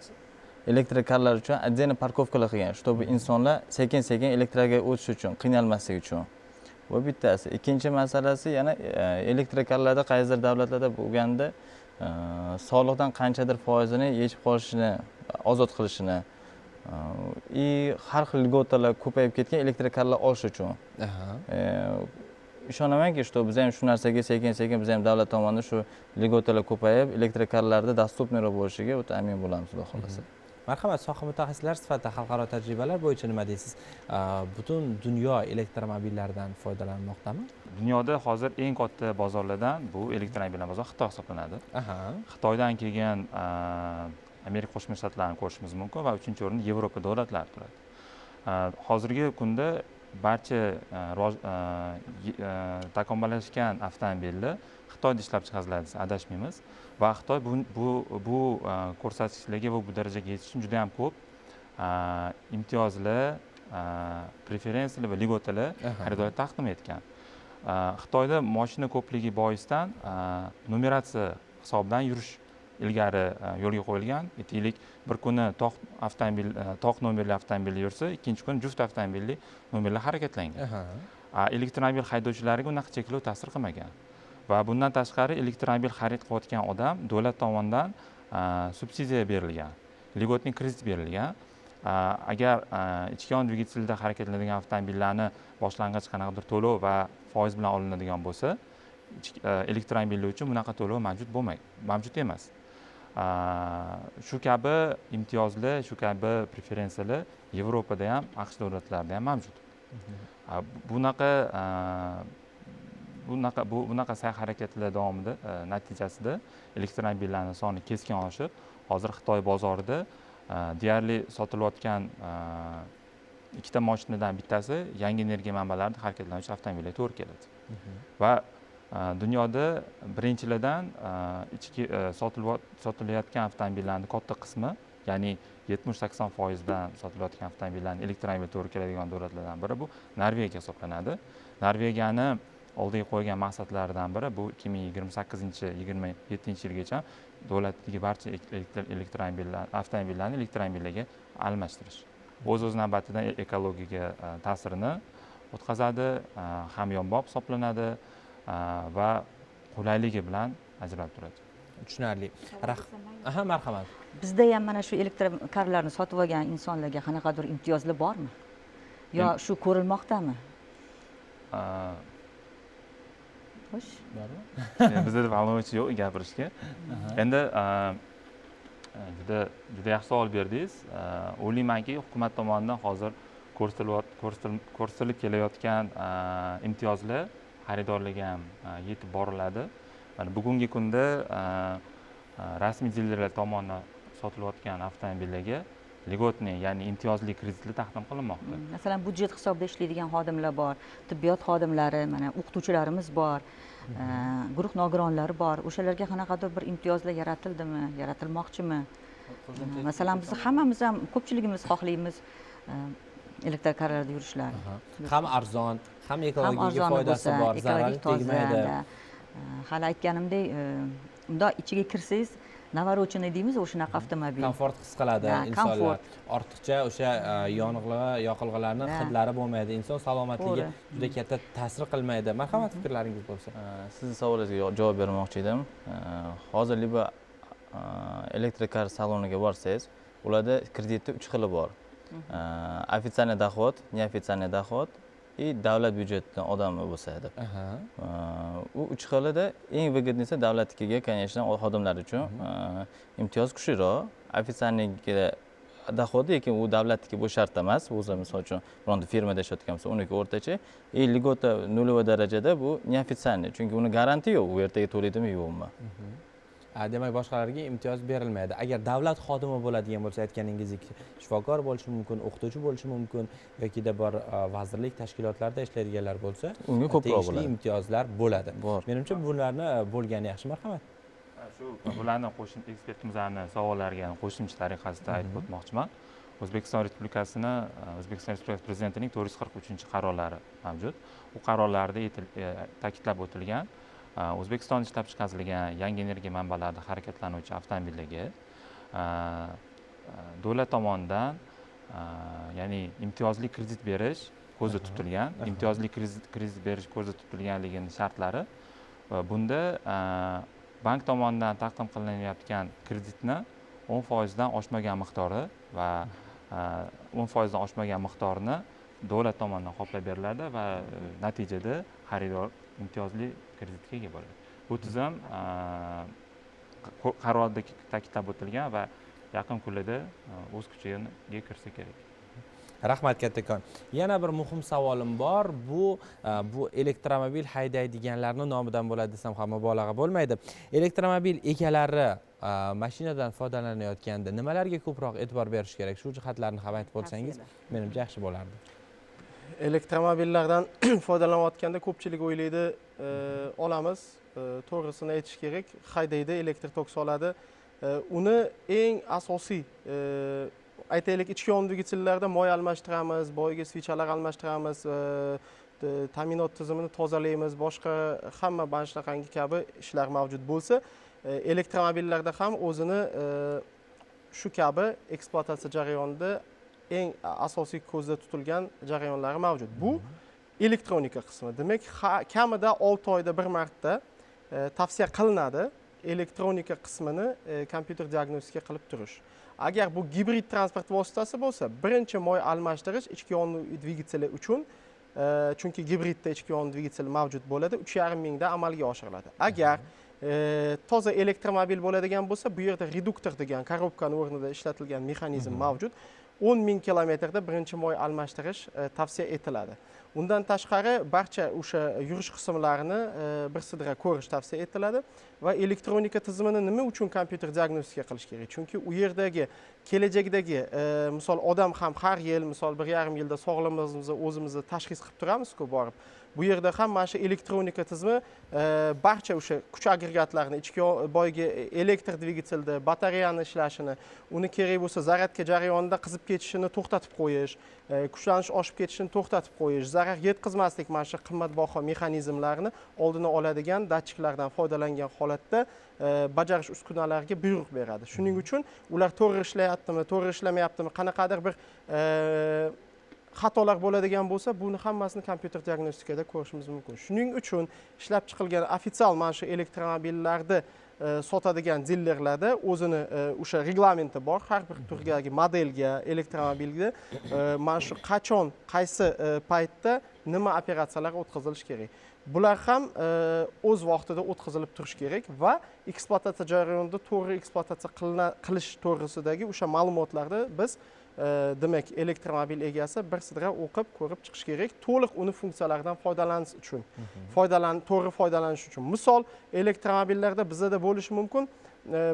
elektrokarlar uchun отдельно parkovkalar qilgan, чтобы insonlar sekin-sekin elektroga o'tish uchun, qiynalmaslik uchun. Bu bittasi. Ikkinchi masalasi yana elektrokarlarda qaysidir davlatlarda bo'lganda soliqdan qanchadir foizini yechib qolishini, ozod qilishini, и har xil lьготаlar ko'payib ketgan elektrokarlar olish uchun. Ishonamanki, что biz ham shu narsaga sekin-sekin biz ham davlat tomonidan shu льготаlar ko'payib, elektrokarlarda доступныйroq bo'lishiga o'ta amin bo'lamiz, xudo xohlasa. Marhamat, soha mutaxassislari sifatida xalqaro tajribalar bo'yicha nima deysiz? Butun dunyo elektromobillardan foydalanmoqdami? Dunyoda hozir eng katta bozorlardan bu elektromobillar bozori Xitoy hisoblanadi. Xitoydan kelgan Amerika Qo'shma Shtatlarini ko'rishimiz mumkin va uchinchi o'rinda Yevropa davlatlari turadi. Hozirgi kunda barcha takomillashgan avtomobillar Xitoyda ishlab chiqariladi desa adashmaymiz va Xitoy bu ko'rsatkichlarga va bu darajaga yetish uchun juda ham ko'p imtiyozlar, preferensiyalar va льготаlar xaridorlarga taqdim etgan. Xitoyda mashina ko'pligi boisdan numeratsiya hisobidan yurish ilgari yo'lga qo'yilgan. Aytaylik, bir kuni toq avtomobil, toq nomerli avtomobil yursa, ikkinchi kuni juft avtomobilli nomerlar harakatlangan. Elektromobil haydovchilariga unaqa cheklov ta'sir qilmagan. Va bundan tashqari elektromobil xarid qilayotgan odam davlat tomonidan subsidiya berilgan, льготный kredit berilgan. Agar ichki yon dvigatelda harakatlanadigan avtomobillarni boshlang'ich qanaqadir to'lov va foiz bilan olinadigan bo'lsa, elektromobillar uchun bunaqa to'lov mavjud bo'lmaydi, mavjud emas. Shu kabi imtiyozli, shu kabi preferensiyalar Yevropada ham, AQSh davlatlarida ham mavjud. Bunaqa sa'y harakatlar davomida, natijasida elektromobillarning soni keskin oshib, hozir Xitoy bozorida deyarli sotilayotgan ikkita mashinadan bittasi yangi energiya manbalarida harakatlanuvchi avtomobilga to'g'ri keladi. Va dunyoda birinchilardan ichki sotilayotgan avtomobillarning katta qismi, ya'ni 70-80%dan sotilayotgan avtomobillarni elektromobil to'g'ri keladigan davlatlardan biri bu Norvegiya hisoblanadi. Norvegiyani oldiga qo'ygan maqsadlaridan biri bu 2028, 27-yilgacha davlatdagi barcha elektromobillar, avtomobillarni elektromobillarga almashtirish. O'z navbatidan ekologiyaga ta'sirini o'tkazadi, hamyonbop hisoblanadi va qulayligi bilan ajralib turadi. Tushunarli. Aha, marhamat. Bizda ham mana shu elektrokarlarni sotib olgan insonlarga qanaqadir imtiyozlar bormi? Yo shu ko'rilmoqdami? Xo'sh. Bormi? Bizda ma'lumot yo'q gapirishga. Endi juda juda yaxshi savol berdingiz. O'ylaymanki, hukumat tomonidan hozir ko'rsatilib kelayotgan imtiyozlar xaridorlarga ham yetib boriladi. Mana bugungi kunda rasmiy dilerlar tomonidan sotilayotgan avtomobillarga льготный, ya'ni imtiyozli kreditlar taqdim qilinmoqda. Masalan, budjet hisobida ishlaydigan xodimlar bor, tibbiyot xodimlari, mana o'qituvchilarimiz bor, guruh nogironlari bor. O'shalarga qanaqadir bir imtiyozlar yaratildimi, yaratilmoqchimi? Masalan, biz hammamiz ham, ko'pchiligimiz xohlaymiz elektrokarlarda yurishlarini. Ham arzon, ham Ham ekologiyaga arzoni foydasi bo'lsa, bor, zarari ekologik toza. tegmaydi. Da. Hali aytganimdek, undoq ichiga kirsangiz, навороченный deymiz, o'shanaqa avtomobil. Komfort his qiladi Da, insonlar. Komfort. Ortiqcha o'sha yonilg'i, yoqilg'ilarni hidlari bo'lmaydi. Inson salomatligiga juda katta ta'sir qilmaydi. Marhamat, fikrlaringiz bo'lsa. Sizni savolingizga javob bermoqchi edim. Hozir либо elektrokar saloniga borsangiz, ularda kreditni uch xili bor. Официальный доход, неофициальный доход и davlat byudjetidan odami bo'lsa deb. U uch xilida eng выгодный si davlatnikiga, конечно, xodimlar uchun imtiyoz kuchliroq. Официальный ga доход i, lekin u davlatniki bu shart emas. O'zi misol uchun bironta firmada ishlayotgan bo'lsa, uniki o'rtacha. И льгота нулевой darajada bu неофициальный, chunki uni garanti yo'q, u ertaga to'laydimi, yo'qmi. Demak, boshqalarga imtiyoz berilmaydi. Agar davlat xodimi bo'ladigan bo'lsa, aytganingizdek, shifokor bo'lishi mumkin, o'qituvchi bo'lishi mumkin yokida bir vazirlik tashkilotlarida ishlaydiganlar bo'lsa, unga ko'proq tegishli bo'ladi. Imtiyozlar bo'ladi. Bor. Menimcha, bularni bo'lgani yaxshi. Marhamat. Shu bularni qo'shim ekspertimizni savollariga qo'shimcha tariqasida aytib o'tmoqchiman. O'zbekiston Respublikasi Prezidentining 443-qarorlari mavjud. U qarorlarda ta'kidlab o'tilgan, O'zbekistonda ishlab chiqarilgan yangi energiya manbalarida harakatlanuvchi avtomobillarga davlat tomonidan ya'ni imtiyozli kredit berish ko'zda tutilgan. Imtiyozli kredit berish ko'zda tutilganligini shartlari va bunda bank tomonidan taqdim qilinayotgan kreditni 10%dan oshmagan miqdori va 10%dan oshmagan miqdorini davlat tomonidan qoplab beriladi va natijada xaridor imtiyozli kreditga ega bo'ladi. Bu tizim qarorda ta'kidlab o'tilgan va yaqin kunlarda o'z kuchiga kirsa kerak. Rahmat kattakon. Yana bir muhim savolim bor. Bu elektromobil haydaydiganlarni nomidan bo'ladi desam ham mubolag'a bo'lmaydi. Elektromobil egalari mashinadan foydalanayotganda nimalarga ko'proq e'tibor berish kerak? Shu jihatlarni ham aytib o'tsangiz, menimcha yaxshi bo'lardi. Elektromobillardan foydalanayotganda ko'pchilik o'ylaydi, olamiz, to'g'risini aytish kerak, haydaydi, elektr tok soladi. Uni eng asosiy, aytaylik, ichki yonuv dvigatellarda moy almashtiramiz, boyagi свеча lar almashtiramiz, ta'minot tizimini tozalaymiz, boshqa hamma mana shunaqangi kabi ishlar mavjud bo'lsa, elektromobillarda ham o'zini shu kabi ekspluatatsiya jarayonida eng asosiy ko'zda tutilgan jarayonlari mavjud. Bu elektronika qismi. Demak, kamida 6 oyda bir marta tavsiya qilinadi elektronika qismini kompyuter diagnostika qilib turish. Agar bu gibrid transport vositasi bo'lsa, birinchi moy almashtirish ichki yonuv dvigateli uchun, chunki gibridda ichki yonuv dvigateli mavjud bo'ladi, 3,5 mingda amalga oshiriladi. Agar Toza elektromobil bo'ladigan bo'lsa, bu yerda reduktor degan korobkani o'rnida ishlatilgan mexanizm mavjud. 10 ming kilometrda birinchi moy almashtirish tavsiya etiladi. Undan tashqari barcha o'sha yurish qismlarini bir sidra ko'rish tavsiya etiladi. Va elektronika tizimini nima uchun kompyuter diagnostika qilish kerak? Chunki u yerdagi kelajakdagi, misol, odam ham har yil, misol, 1,5 yilda sog'lig'imizni o'zimizni tashxis qilib turamizku borib. Bu yerda ham mana shu elektronika tizimi barcha o'sha kuch agregatlarini, ichki boyagi elektr dvigatelda batareyani ishlashini, uni kerak bo'lsa zaryadka jarayonida qizib ketishini to'xtatib qo'yish, kuchlanish oshib ketishini to'xtatib qo'yish, zarar yetkazmaslik, mana shu qimmatbaho mexanizmlarni oldini oladigan datchiklardan foydalangan holatda bajarish uskunalariga buyruq beradi. Shuning uchun ular to'g'ri ishlayaptimi, to'g'ri ishlamayaptimi, qanaqadir bir xatolar bo'ladigan bo'lsa, buni hammasini kompyuter diagnostikada ko'rishimiz mumkin. Shuning uchun ishlab chiqilgan ofitsial mana shu elektromobillarni sotadigan dilerlarda o'zini o'sha reglamenti bor. Har bir turdagi modelga, elektromobilga mana shu qachon, qaysi paytda nima operatsiyalar o'tkazilishi kerak. Bular ham o'z vaqtida o'tkazilib turishi kerak va ekspluatatsiya jarayonida to'g'ri ekspluatatsiya qilish to'g'risidagi o'sha ma'lumotlarni biz, demak, elektromobil egasi bir sidra o'qib, ko'rib chiqish kerak, to'liq uni funksiyalaridan foydalanish uchun, to'g'ri foydalanish uchun. Misol, elektromobillarda bizada bo'lishi mumkin,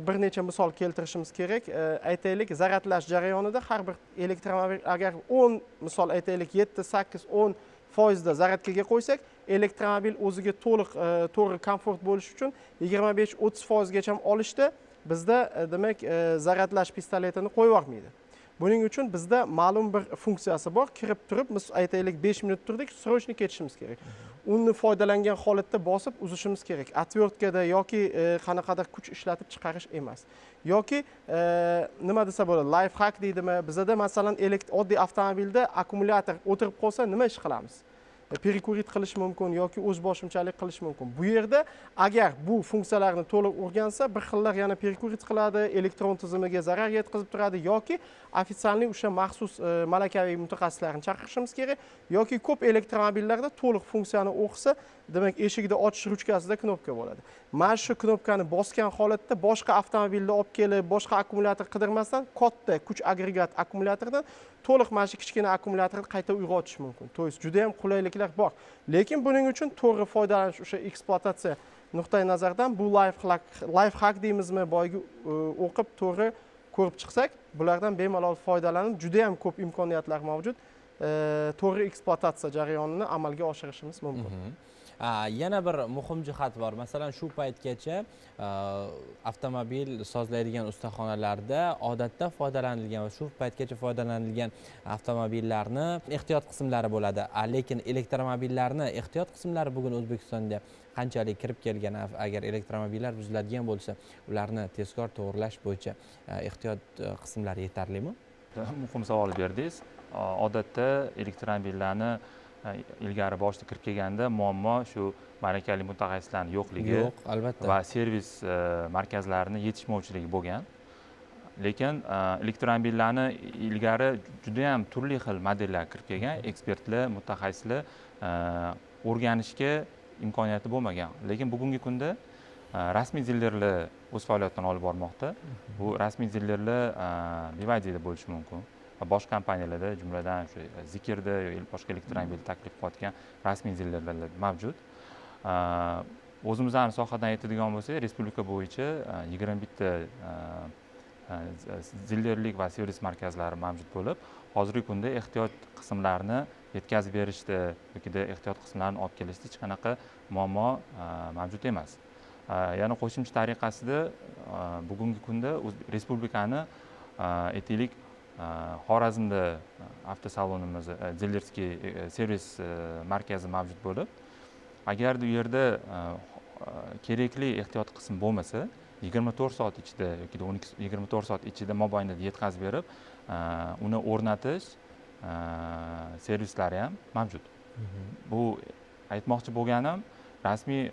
bir necha misol keltirishimiz kerak. Aytaylik, zaryadlash jarayonida har bir elektromobil agar 10, misol aytaylik, 7, 8, 10 foizda zaryadkaga qo'ysak, elektromobil o'ziga to'liq, to'g'ri komfort bo'lishi uchun 25-30 foizgacha olishda bizda, demak, zaryadlash pistoletini qo'yib yubormaydi. Buning uchun bizda ma'lum bir funksiyasi bor. Kirib turib, biz aytaylik, 5 minut turdik, срочно ketishimiz kerak. Uni foydalangan holatda bosib uzishimiz kerak. Отвёртка da yoki qanaqadir kuch ishlatib chiqarish emas. Yoki nima desa bo'ladi, life hack deydimi? Bizada masalan oddiy avtomobilda akkumulyator o'tirib qolsa, nima ish qilamiz? Перекурить qilish mumkin yoki o'z boshimchalik qilish mumkin. Bu yerda agar bu funksiyalarni to'liq o'rgansa, bir xillar yana перекурить qiladi, elektron tizimiga zarar yetkazib turadi yoki официальный o'sha maxsus malakaviy mutaxassislarni chaqirishimiz kerak. Yoki ko'p elektromobillarda to'liq funksiyani o'qisa, demak, eshikni ochish ruchkasida knopka bo'ladi. Mana shu knopkani bosgan holatda boshqa avtomobilni olib kelib, boshqa akkumulyator qidirmasdan katta kuch agregat akkumulyatordan to'liq mana shu kichkina akkumulyatorni qayta uyg'otish mumkin. То есть juda ham qulayliklar bor. Lekin buning uchun to'g'ri foydalanish, o'sha ekspluatatsiya nuqtai nazaridan bu life hack deymizmi, boyagi o'qib to'g'ri ko'rib chiqsak, bulardan bemalol foydalanib, juda ham ko'p imkoniyatlar mavjud. To'g'ri ekspluatatsiya jarayonini amalga oshirishimiz mumkin. Yana bir muhim jihat bor. Masalan, shu paytgacha avtomobil sozlaydigan ustaxonalarda odatda foydalanilgan va shu paytgacha foydalanilgan avtomobillarni ehtiyot qismlari bo'ladi. Lekin elektromobillarni ehtiyot qismlari bugun O'zbekistonda qanchalik kirib kelgan? Agar elektromobillar buziladigan bo'lsa, ularni tezkor to'g'irlash bo'yicha ehtiyot qismlari yetarlimi? Muhim savol berdingiz. Odatda elektromobillarni ilgari boshida kirib kelganda muammo shu malakali mutaxassislarni yo'qligi Yo'q, albatta. va servis markazlarini yetishmovchiligi bo'lgan. Lekin elektromobillarni ilgari judayam turli xil modellar kirib kelgan, ekspertlar, mutaxassislar o'rganishga imkoniyati bo'lmagan. Lekin bugungi kunda rasmiy dilerlar o'z faoliyatini olib bormoqda. Bu rasmiy dilerlar BYDda bo'lishi mumkin va boshqa kompaniyalarda, jumladan shu Zeekrda yoki boshqa elektromobil taklif qilayotgan rasmiy dilerlar mavjud. O'zimizni sohadan aytadigan bo'lsak, respublika bo'yicha 21 ta dilerlik va servis markazlari mavjud bo'lib, hozirgi kunda ehtiyot qismlarini yetkazib berishda yokida ehtiyot qismlarini olib kelishda hech qanaqa muammo mavjud emas. Yana qo'shimcha tariqasida bugungi kunda respublikani, aytaylik, Xorazmda avtosalonimiz, дилерский servis markazi mavjud bo'lib, agarda u yerda kerakli ehtiyot qismi bo'lmasa, 24 soat ichida yoki 12, 24 soat ichida mobaynida yetkazib berib, uni o'rnatish servislari ham mavjud. Bu aytmoqchi bo'lganim, rasmiy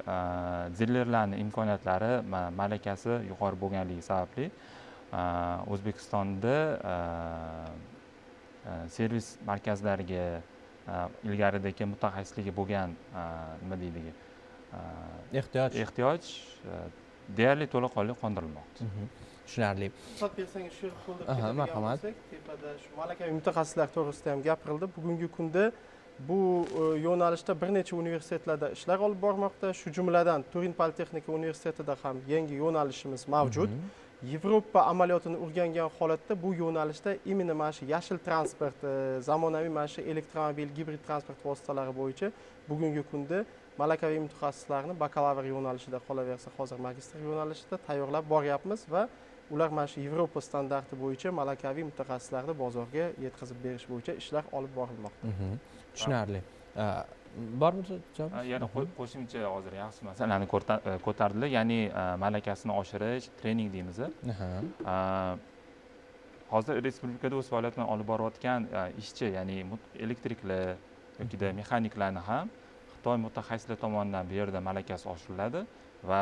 dilerlarni imkoniyatlari, malakasi yuqori bo'lganligi sababli O'zbekistonda servis markazlariga ilgaridagi mutaxassisligi bo'lgan, nima deydi, ehtiyoj ehtiyoj. Deyarli to'laqonli qondirilmoqda. Tushunarli. Ruxsat bersangiz, shu yerga to'ldirib marhamat. Tepada shu malakaviy mutaxassislar to'g'risida ham gapirildi. Bugungi kunda bu yo'nalishda bir necha universitetlarda ishlar olib bormoqda. Shu jumladan Turin Politexnika universitetida ham yangi yo'nalishimiz mavjud. Yevropa amaliyotini o'rgangan holatda bu yo'nalishda именно mana shu yashil transport, zamonaviy mana shu elektromobil, gibrid transport vositalari bo'yicha bugungi kunda malakaviy mutaxassislarni bakalavr yo'nalishida, qolaversa hozir magistr yo'nalishida tayyorlab boryapmiz va ular mana shu Yevropa standarti bo'yicha malakaviy mutaxassislarni bozorga yetkazib berish bo'yicha ishlar olib borilmoqda. Tushunarli. Bormi javob? Yana qo'shimcha, hozir yaxshi masalani ko'tardilar, ya'ni malakasini oshirish, trening deymiz. Hozir respublikada o'z faoliyatini olib borayotgan ishchi, ya'ni elektriklar yokida mexaniklarni ham Xitoy mutaxassislar tomonidan bu yerda malakasi oshiriladi va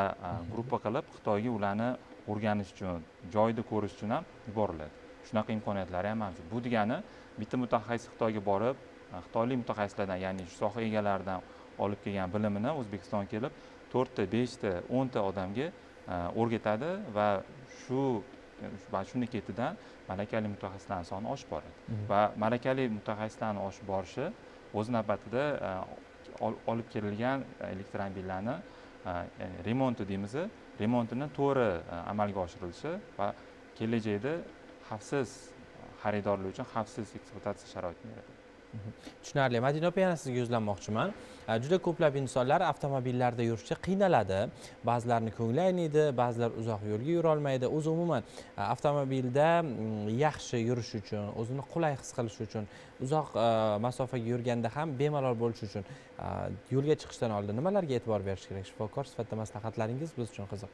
gruppa qilib Xitoyga ularni o'rganish uchun, joyida ko'rish uchun ham yuboriladi. Shunaqa imkoniyatlari ham mavjud. Bu degani bitta mutaxassis Xitoyga borib, xitoylik mutaxassislardan, ya'ni shu soha egalaridan olib kelgan bilimini O'zbekistonga kelib 4ta, 5ta, 10ta odamga o'rgatadi va shuni ketidan malakali mutaxassislarning soni oshib boradi. Va malakali mutaxassislarning oshib borishi o'z navbatida olib kelingan elektromobillarni, ya'ni remonti deymiz, remontini to'g'ri amalga oshirilishi va kelajakda xavfsiz, xaridorlar uchun xavfsiz ekspluatatsiya sharoitini yaratadi. Tushunarli. Madina opa, yana sizga yuzlanmoqchiman. Juda ko'plab insonlar avtomobillarda yurishga qiynaladi. Ba'zilarini ko'ngli ayniydi, ba'zilar uzoq yo'lga yura olmaydi. O'zi umuman avtomobilda yaxshi yurish uchun, o'zini qulay his qilish uchun, uzoq masofaga yurganda ham bemalol bo'lish uchun yo'lga chiqishdan oldin nimalarga e'tibor berish kerak? Shifokor sifatida maslahatlaringiz biz uchun qiziq.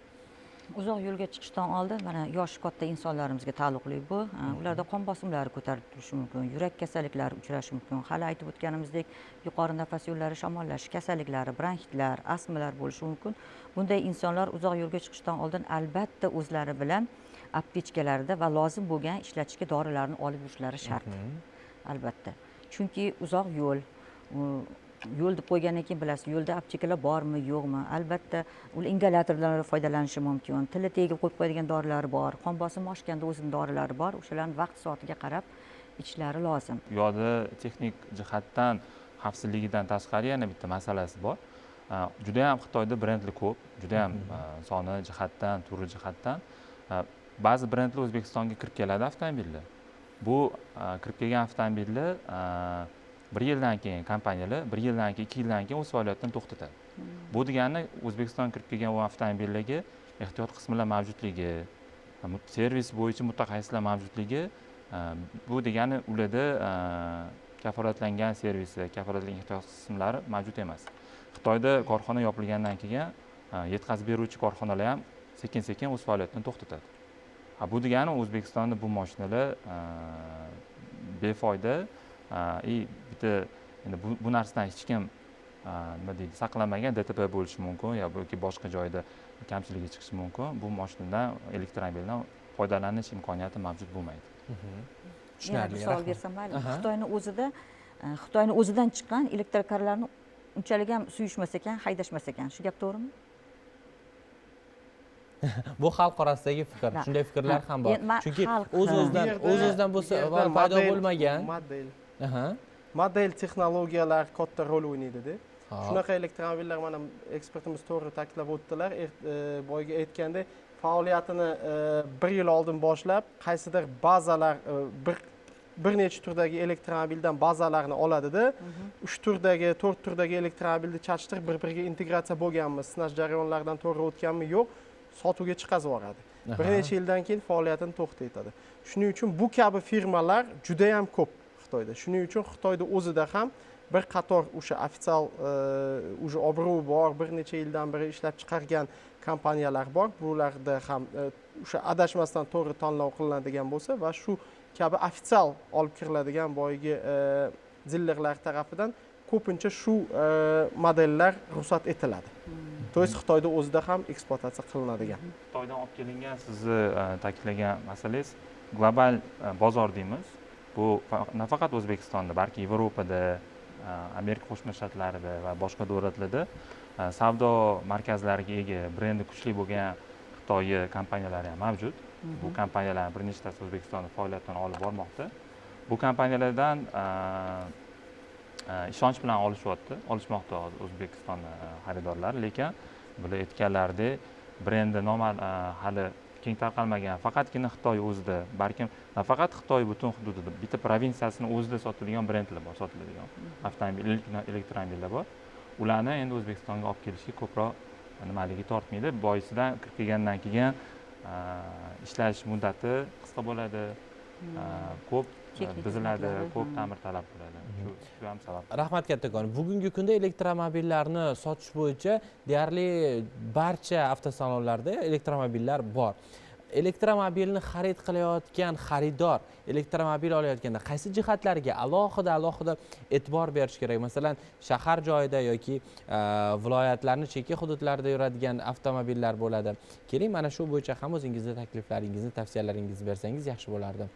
Uzoq yo'lga chiqishdan oldin mana yoshi katta insonlarimizga taalluqli bu. Ularda qon bosimlari ko'tarilib turishi mumkin, yurak kasalliklari uchrashi mumkin. Hali aytib o'tganimizdek, yuqori nafas yo'llari shamollash kasalliklari, bronxitlar, astmalar bo'lishi mumkin. Bunday insonlar uzoq yo'lga chiqishdan oldin albatta o'zlari bilan aptechkalarida va lozim bo'lgan ishlatishga dorilarni olib yurishlari shart. Albatta. Chunki uzoq yo'l, yo'l deb qo'ygandan keyin bilasiz, yo'lda aptekalar bormi, yo'qmi? Albatta, ular ingalyatordan foydalanishi mumkin. Tili tagiga qo'yib qo'yadigan dorilar bor, qon bosimi oshganda o'zining dorilari bor. O'shalarni vaqt soatiga qarab ichishlari lozim. U yoqda texnik jihatdan xavfsizligidan tashqari yana bitta masalasi bor. Juda ham Xitoyda brendlar ko'p, juda ham soni jihatdan, turi jihatdan. Ba'zi brendlar O'zbekistonga kirib keladi avtomobillar. Bu kirib kelgan avtomobillar bir yildan keyin kompaniyalar, bir yildan keyin, 2 yildan keyin o'z faoliyatini to'xtatadi. Bu degani O'zbekistonga kirib kelgan u avtomobillarga ehtiyot qismlar mavjudligi, servis bo'yicha mutaxassislar mavjudligi, bu degani ularda kafolatlangan servisi, kafolatlangan ehtiyot qismlari mavjud emas. Xitoyda korxona yopilgandan keyin yetkazib beruvchi korxonalar ham sekin-sekin o'z faoliyatini to'xtatadi. Bu degani O'zbekistonda bu mashinalar befoyda. Bitta endi bu narsadan hech kim nima deydi, saqlanmagan, DTP bo'lishi mumkin yoki boshqa joyda kamchiligi chiqishi mumkin. Bu mashinadan, elektromobildan foydalanish imkoniyati mavjud bo'lmaydi. Tushunarli. Yana bir savol bersam mayli. Xitoyni o'zidan chiqqan elektrokarlarni unchalik ham suyushmas ekan, haydashmas ekan. Shu gap to'g'rimi? Bu xalq orasidagi fikr. Shunday fikrlar ham bor. Chunki o'z-o'zidan bo'lsa paydo bo'lmagan. Model texnologiyalar katta rol o'ynaydi-da. Shunaqa elektromobillar, mana ekspertimiz to'g'ri ta'kidlab o'tdilar. Boyagi aytgandek, faoliyatini bir yil oldin boshlab, qaysidir bazalar, bir necha turdagi elektromobildan bazalarni oladida, 3 turdagi, 4 turdagi elektromobilni chachtirib bir-biriga integratsiya bo'lganmi, sinash jarayonlaridan to'g'ri o'tganmi, yo'q, sotuvga chiqazib yuboradi. Bir necha yildan keyin faoliyatini to'xtatadi. Shuning uchun bu kabi firmalar juda ham ko'p Xitoyda. Shuning uchun Xitoyda o'zida ham bir qator o'sha ofitsial уже obro'yi bor, bir necha yildan beri ishlab chiqargan kompaniyalar bor. Bularda ham o'sha adashmasdan to'g'ri tanlov qilinadigan bo'lsa va shu kabi ofitsial olib kiriladigan boyagi dillerlar tarafidan ko'pincha shu modellar ruxsat etiladi. To есть Xitoyda o'zida ham ekspluatatsiya qilinadigan. Xitoydan olib kelingan, sizni ta'kidlagan masalangiz global bozor deymiz. Bu nafaqat O'zbekistonda, balki Yevropada, Amerika Qo'shma Shtatlarida va boshqa davlatlarda savdo markazlariga ega, brendi kuchli bo'lgan Xitoyi kompaniyalari ham mavjud. Bu kompaniyalarning bir nechtasi O'zbekistonda faoliyatini olib bormoqda. Bu kompaniyalardan ishonch bilan olishmoqda hozir O'zbekiston xaridorlari, lekin bular aytganlaridek brendi nomi hali keng tarqalmagan, faqatgina Xitoy o'zida, balkim nafaqat Xitoy butun hududida, bitta provinsiyasini o'zida sotiladigan brendlar bor, sotiladigan avtomobil, elektromobillar bor. Ularni endi O'zbekistonga olib kelishga ko'proq nimaligi tortmaydi. Boisidan kirib kelgandan keyin ishlash muddati qisqa bo'ladi, ko'p Texnik buziladi, xizmatlari, ko'p ta'mir talab bo'ladi. Shu ham sabab. Rahmat kattakon. Bugungi kunda elektromobillarni sotish bo'yicha deyarli barcha avtosalonlarda elektromobillar bor. Elektromobilni xarid qilayotgan xaridor elektromobil olayotganda qaysi jihatlarga alohida alohida e'tibor berish kerak? Masalan, shahar joyida yoki viloyatlarni chekka hududlarida yuradigan avtomobillar bo'ladi. Keling, mana shu bo'yicha ham o'zingizni takliflaringizni, tavsiyalaringizni bersangiz yaxshi bo'lardi.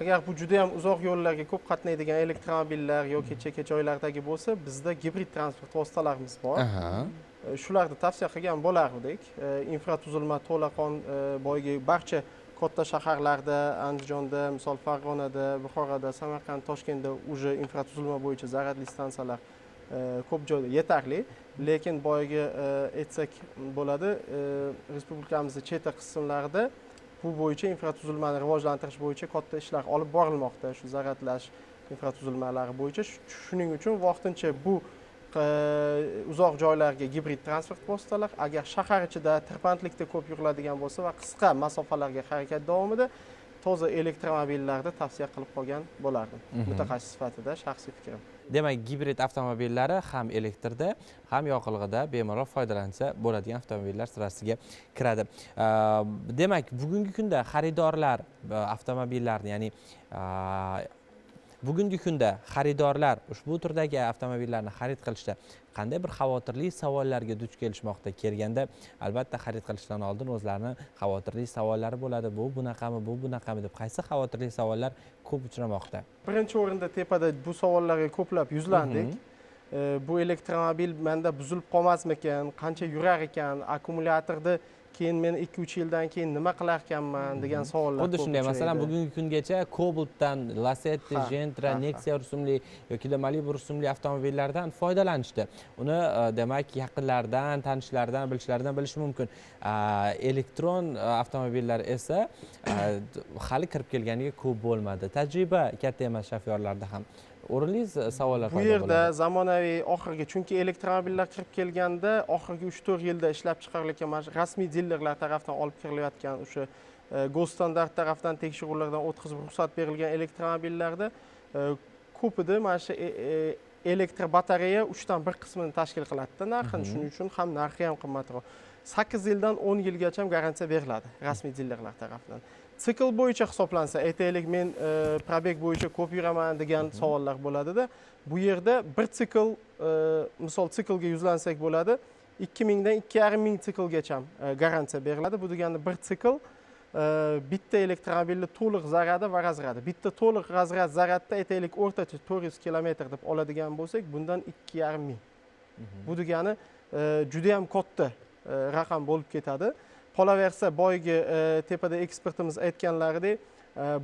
Agar bu juda ham uzoq yo'llarga ko'p qatnaydigan elektromobillar yoki chekka joylardagi bo'lsa, bizda gibrid transport vositalarimiz bor. Shularni tavsiya qilgan bo'lardik. Infratuzilma to'laqon, boyagi barcha katta shaharlarda, Andijonda, misol Farg'onada, Buxoroda, Samarqand, Toshkentda уже infratuzilma bo'yicha zaryadli stansiyalar ko'p joyda yetarli, lekin boyagi aytsak bo'ladi, respublikamizni chetki qismlarida bu bo'yicha infratuzilmani rivojlantirish bo'yicha katta ishlar olib borilmoqda, shu zaryadlash infratuzilmalari bo'yicha. Shuning uchun vaqtincha bu uzoq joylarga gibrid transport vositalar, agar shahar ichida tirbandlikda ko'p yuriladigan bo'lsa va qisqa masofalarga harakat davomida toza elektromobillarni tavsiya qilib qolgan bo'lardim. Mutaxassis sifatida shaxsiy fikrim. Demak, gibrid avtomobillari ham elektrda, ham yoqilg'ida bemalol foydalansa bo'ladigan avtomobillar sirasiga kiradi. Demak, bugungi kunda xaridorlar avtomobillarni, ya'ni bugungi kunda xaridorlar ushbu turdagi avtomobillarni xarid qilishda qanday bir xavotirli savollarga duch kelishmoqda? Kelganda albatta xarid qilishdan oldin o'zlarini xavotirli savollari bo'ladi. Bu bunaqami, bu bunaqami deb qaysi xavotirli savollar ko'p uchramoqda? Birinchi o'rinda tepada bu savollarga ko'plab yuzlandik. Bu elektromobil menda buzilib qolmasmikan, qancha yurar ekan, akkumulyatorni keyin men 2-3 yildan keyin nima qilar ekanman degan savollar Xuddi ko'p shunday, masalan, uchraydi. bugungi kungacha Cobaltdan, Lacetti, Gentra, Nexia rusumli yoki Malibu rusumli avtomobillardan foydalanishdi. Uni demak, yaqinlardan, tanishlardan, bilishlardan bilish mumkin. Elektron avtomobillar esa hali kirib kelganiga ko'p bo'lmadi. Tajriba katta emas shofyorlarda ham. O'rinli savollar Bu paydo yerda bo'ladi. zamonaviy oxirgi, chunki elektromobillar kirib kelganda oxirgi 3-4 yilda ishlab chiqarilayotgan mana shu rasmiy dilerlar tarafdan olib kirilayotgan o'sha Госстандарт tarafdan tekshiruvlardan o'tkazib ruxsat berilgan elektromobillarda ko'pida mana shu elektrobatareya 3dan 1 qismini tashkil qiladida narxini. Shuning uchun ham narxi ham qimmatroq. 8 yildan 10 yilgacha ham garantiya beriladi rasmiy dilerlar tarafidan. Sikl bo'yicha hisoblansa, aytaylik, men пробег bo'yicha ko'p yuraman degan savollar bo'ladida. Bu yerda bir sikl, misol siklga yuzlansak bo'ladi, ikki mingdan ikki yarim ming siklgacha garantiya beriladi. Bu degani bir sikl bitta elektromobilni to'liq zaryadi va razryadi. Bitta to'liq razryad zaryadda aytaylik o'rtacha 400 kilometr deb oladigan bo'lsak, bundan ikki yarim ming. Bu degani juda ham katta raqam bo'lib ketadi. Qolaversa, boyagi tepada ekspertimiz aytganlaridek,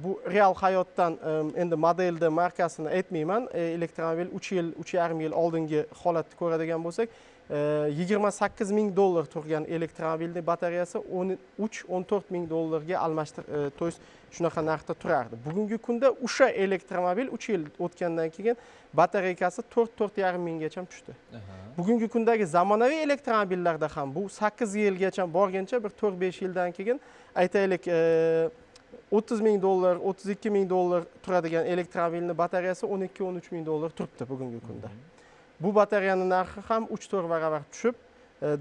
bu real hayotdan, endi modelni markasini aytmayman, elektromobil 3 yil, uch yarim yil oldingi holatni ko'radigan bo'lsak, yigirma sakkiz ming dollar turgan elektromobilning batareyasi o'n uch, o'n to'rt ming dollarga almashtir, то есть shunaqa narxda turardi. Bugungi kunda o'sha elektromobil 3 yil o'tgandan keyin batareykasi to'rt, to'rt yarim minggacha tushdi. Bugungi kundagi zamonaviy elektromobillarda ham bu 8 yilgacha borgancha bir 4-5 yildan keyin aytaylik, o'ttiz ming dollar, o'ttiz ikki ming dollar turadigan elektromobilning batareyasi o'n ikki, o'n uch ming dollar turibdi bugungi kunda. Bu batareyaning narxi ham 3-4 barobar tushib,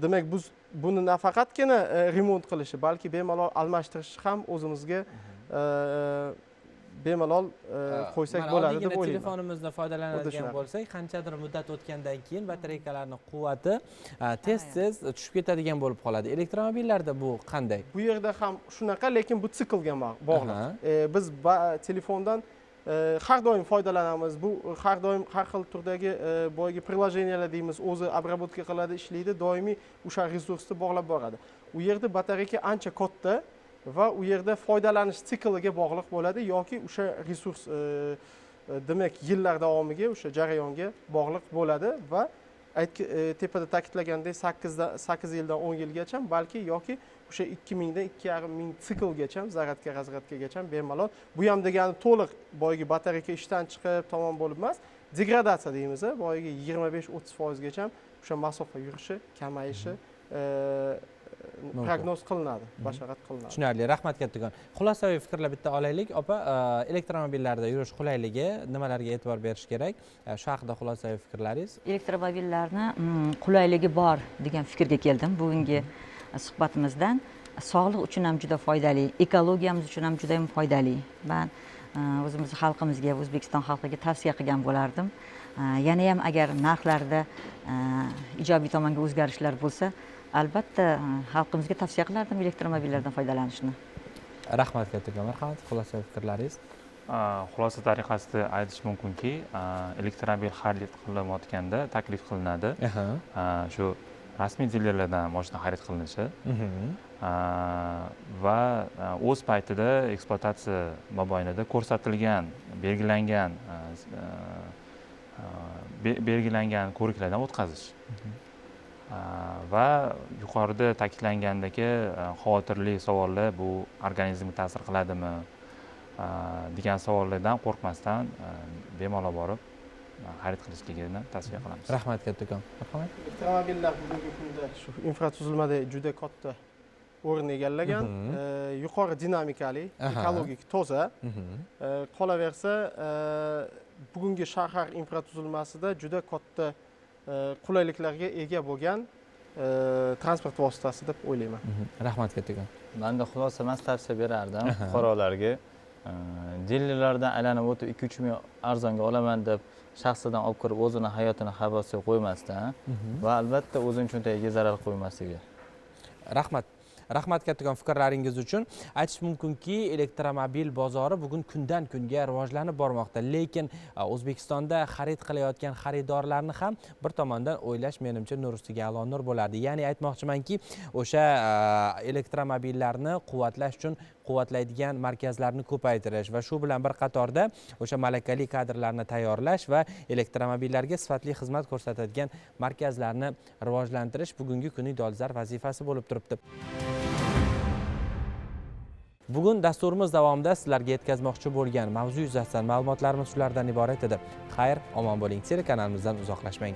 demak, biz buni nafaqatgina remont qilishi, balki bemalol almashtirish ham o'zimizga bemalol qo'ysak Mana bo'ladi deb oddiygina o'ylayman. telefonimizdan foydalanadigan Xuddi shunaqa. bo'lsak, qanchadir muddat o'tgandan keyin batareykalarning quvvati tez-tez tushib ketadigan bo'lib qoladi. Elektromobillarda bu qanday? Bu yerda ham shunaqa, lekin bu siklga bog'liq. Biz telefondan Har doim foydalanamiz. Bu har doim har xil turdagi boyagi приложения lar deymiz, o'zi обработка qiladi, ishlaydi, doimiy o'sha resursni bog'lab boradi. U yerda batareyka ancha katta va u yerda foydalanish sikliga bog'liq bo'ladi yoki o'sha resurs demak, yillar davomiga o'sha jarayonga bog'liq bo'ladi va tepada ta'kidlagandek, 8 yildan 10 yilgacha balki yoki o'sha 2000dan 2500 siklgacha, зарядка, разрядка gacha bemalol. Bu ham degani to'liq boyagi batareyka ishdan chiqib tamom bo'lib emas, degradatsiya deymiz, boyagi 25-30 foizgacha o'sha masofa yurishi kamayishi Mumkin. prognoz qilinadi, bashorat qilinadi. Tushunarli, rahmat kattakon. Xulosaviy fikrlar bitta olaylik. Opa, elektromobillarda yurish qulayligi, nimalarga e'tibor berish kerak, shu haqida xulosaviy fikrlaringiz. Elektromobillarni qulayligi bor degan fikrga keldim bugungi suhbatimizdan. Sog'liq uchun ham juda foydali, ekologiyamiz uchun ham juda ham foydali. Man o'zimizni xalqimizga, O'zbekiston xalqiga tavsiya qilgan bo'lardim. Yana ham agar narxlarda ijobiy tomonga o'zgarishlar bo'lsa, albatta xalqimizga tavsiya qilardim elektromobillardan foydalanishni. Rahmat kattakon, marhamat, xulosaviy fikrlaringiz. Xulosa tariqasida aytish mumkinki, elektromobil xarid qilinayotganda taklif qilinadi shu rasmiy dilerlardan moshina xarid qilinishi va o'z paytida ekspluatatsiya mobaynida ko'rsatilgan, belgilangan belgilangan ko'riklardan o'tkazish va yuqorida ta'kidlangandek, xavotirli savollar, bu organizmga ta'sir qiladimi degan savollardan qo'rqmasdan bemalol borib xarid qilishligini tavsiya qilamiz. Rahmat kattakon, marhamat. Elektromobillar bugungi kunda shu infratuzilmada juda katta o'rin egallagan. Yuqori dinamikali, ekologik toza. Qolaversa, bugungi shahar infratuzilmasida juda katta qulayliklarga ega bo'lgan transport vositasi deb o'ylayman. Rahmat kattakon. Manda xulosa emas, tavsiya berardim fuqarolarga. Dilerlardan aylanib o'tib, 2-3 ming arzonga olaman deb shaxsidan olib kirib, o'zini hayotini xavf ostiga qo'ymasdan va albatta o'zini cho'ntagiga zarar qo'ymasligi. Rahmat, rahmat kattakon fikrlaringiz uchun. Aytish mumkinki, elektromobil bozori bugun kundan kunga rivojlanib bormoqda, lekin O'zbekistonda xarid qilayotgan xaridorlarni ham bir tomondan o'ylash, menimcha, nur ustiga a'lo nur bo'lardi. Ya'ni aytmoqchimanki, o'sha elektromobillarni quvvatlash uchun quvvatlaydigan markazlarni ko'paytirish va shu bilan bir qatorda o'sha malakali kadrlarni tayyorlash va elektromobillarga sifatli xizmat ko'rsatadigan markazlarni rivojlantirish bugungi kunning dolzarb vazifasi bo'lib turibdi. Bugun dasturimiz davomida sizlarga yetkazmoqchi bo'lgan mavzu yuzasidan ma'lumotlarimiz shulardan iborat edi. Xayr, omon bo'ling, telekanalimizdan uzoqlashmang.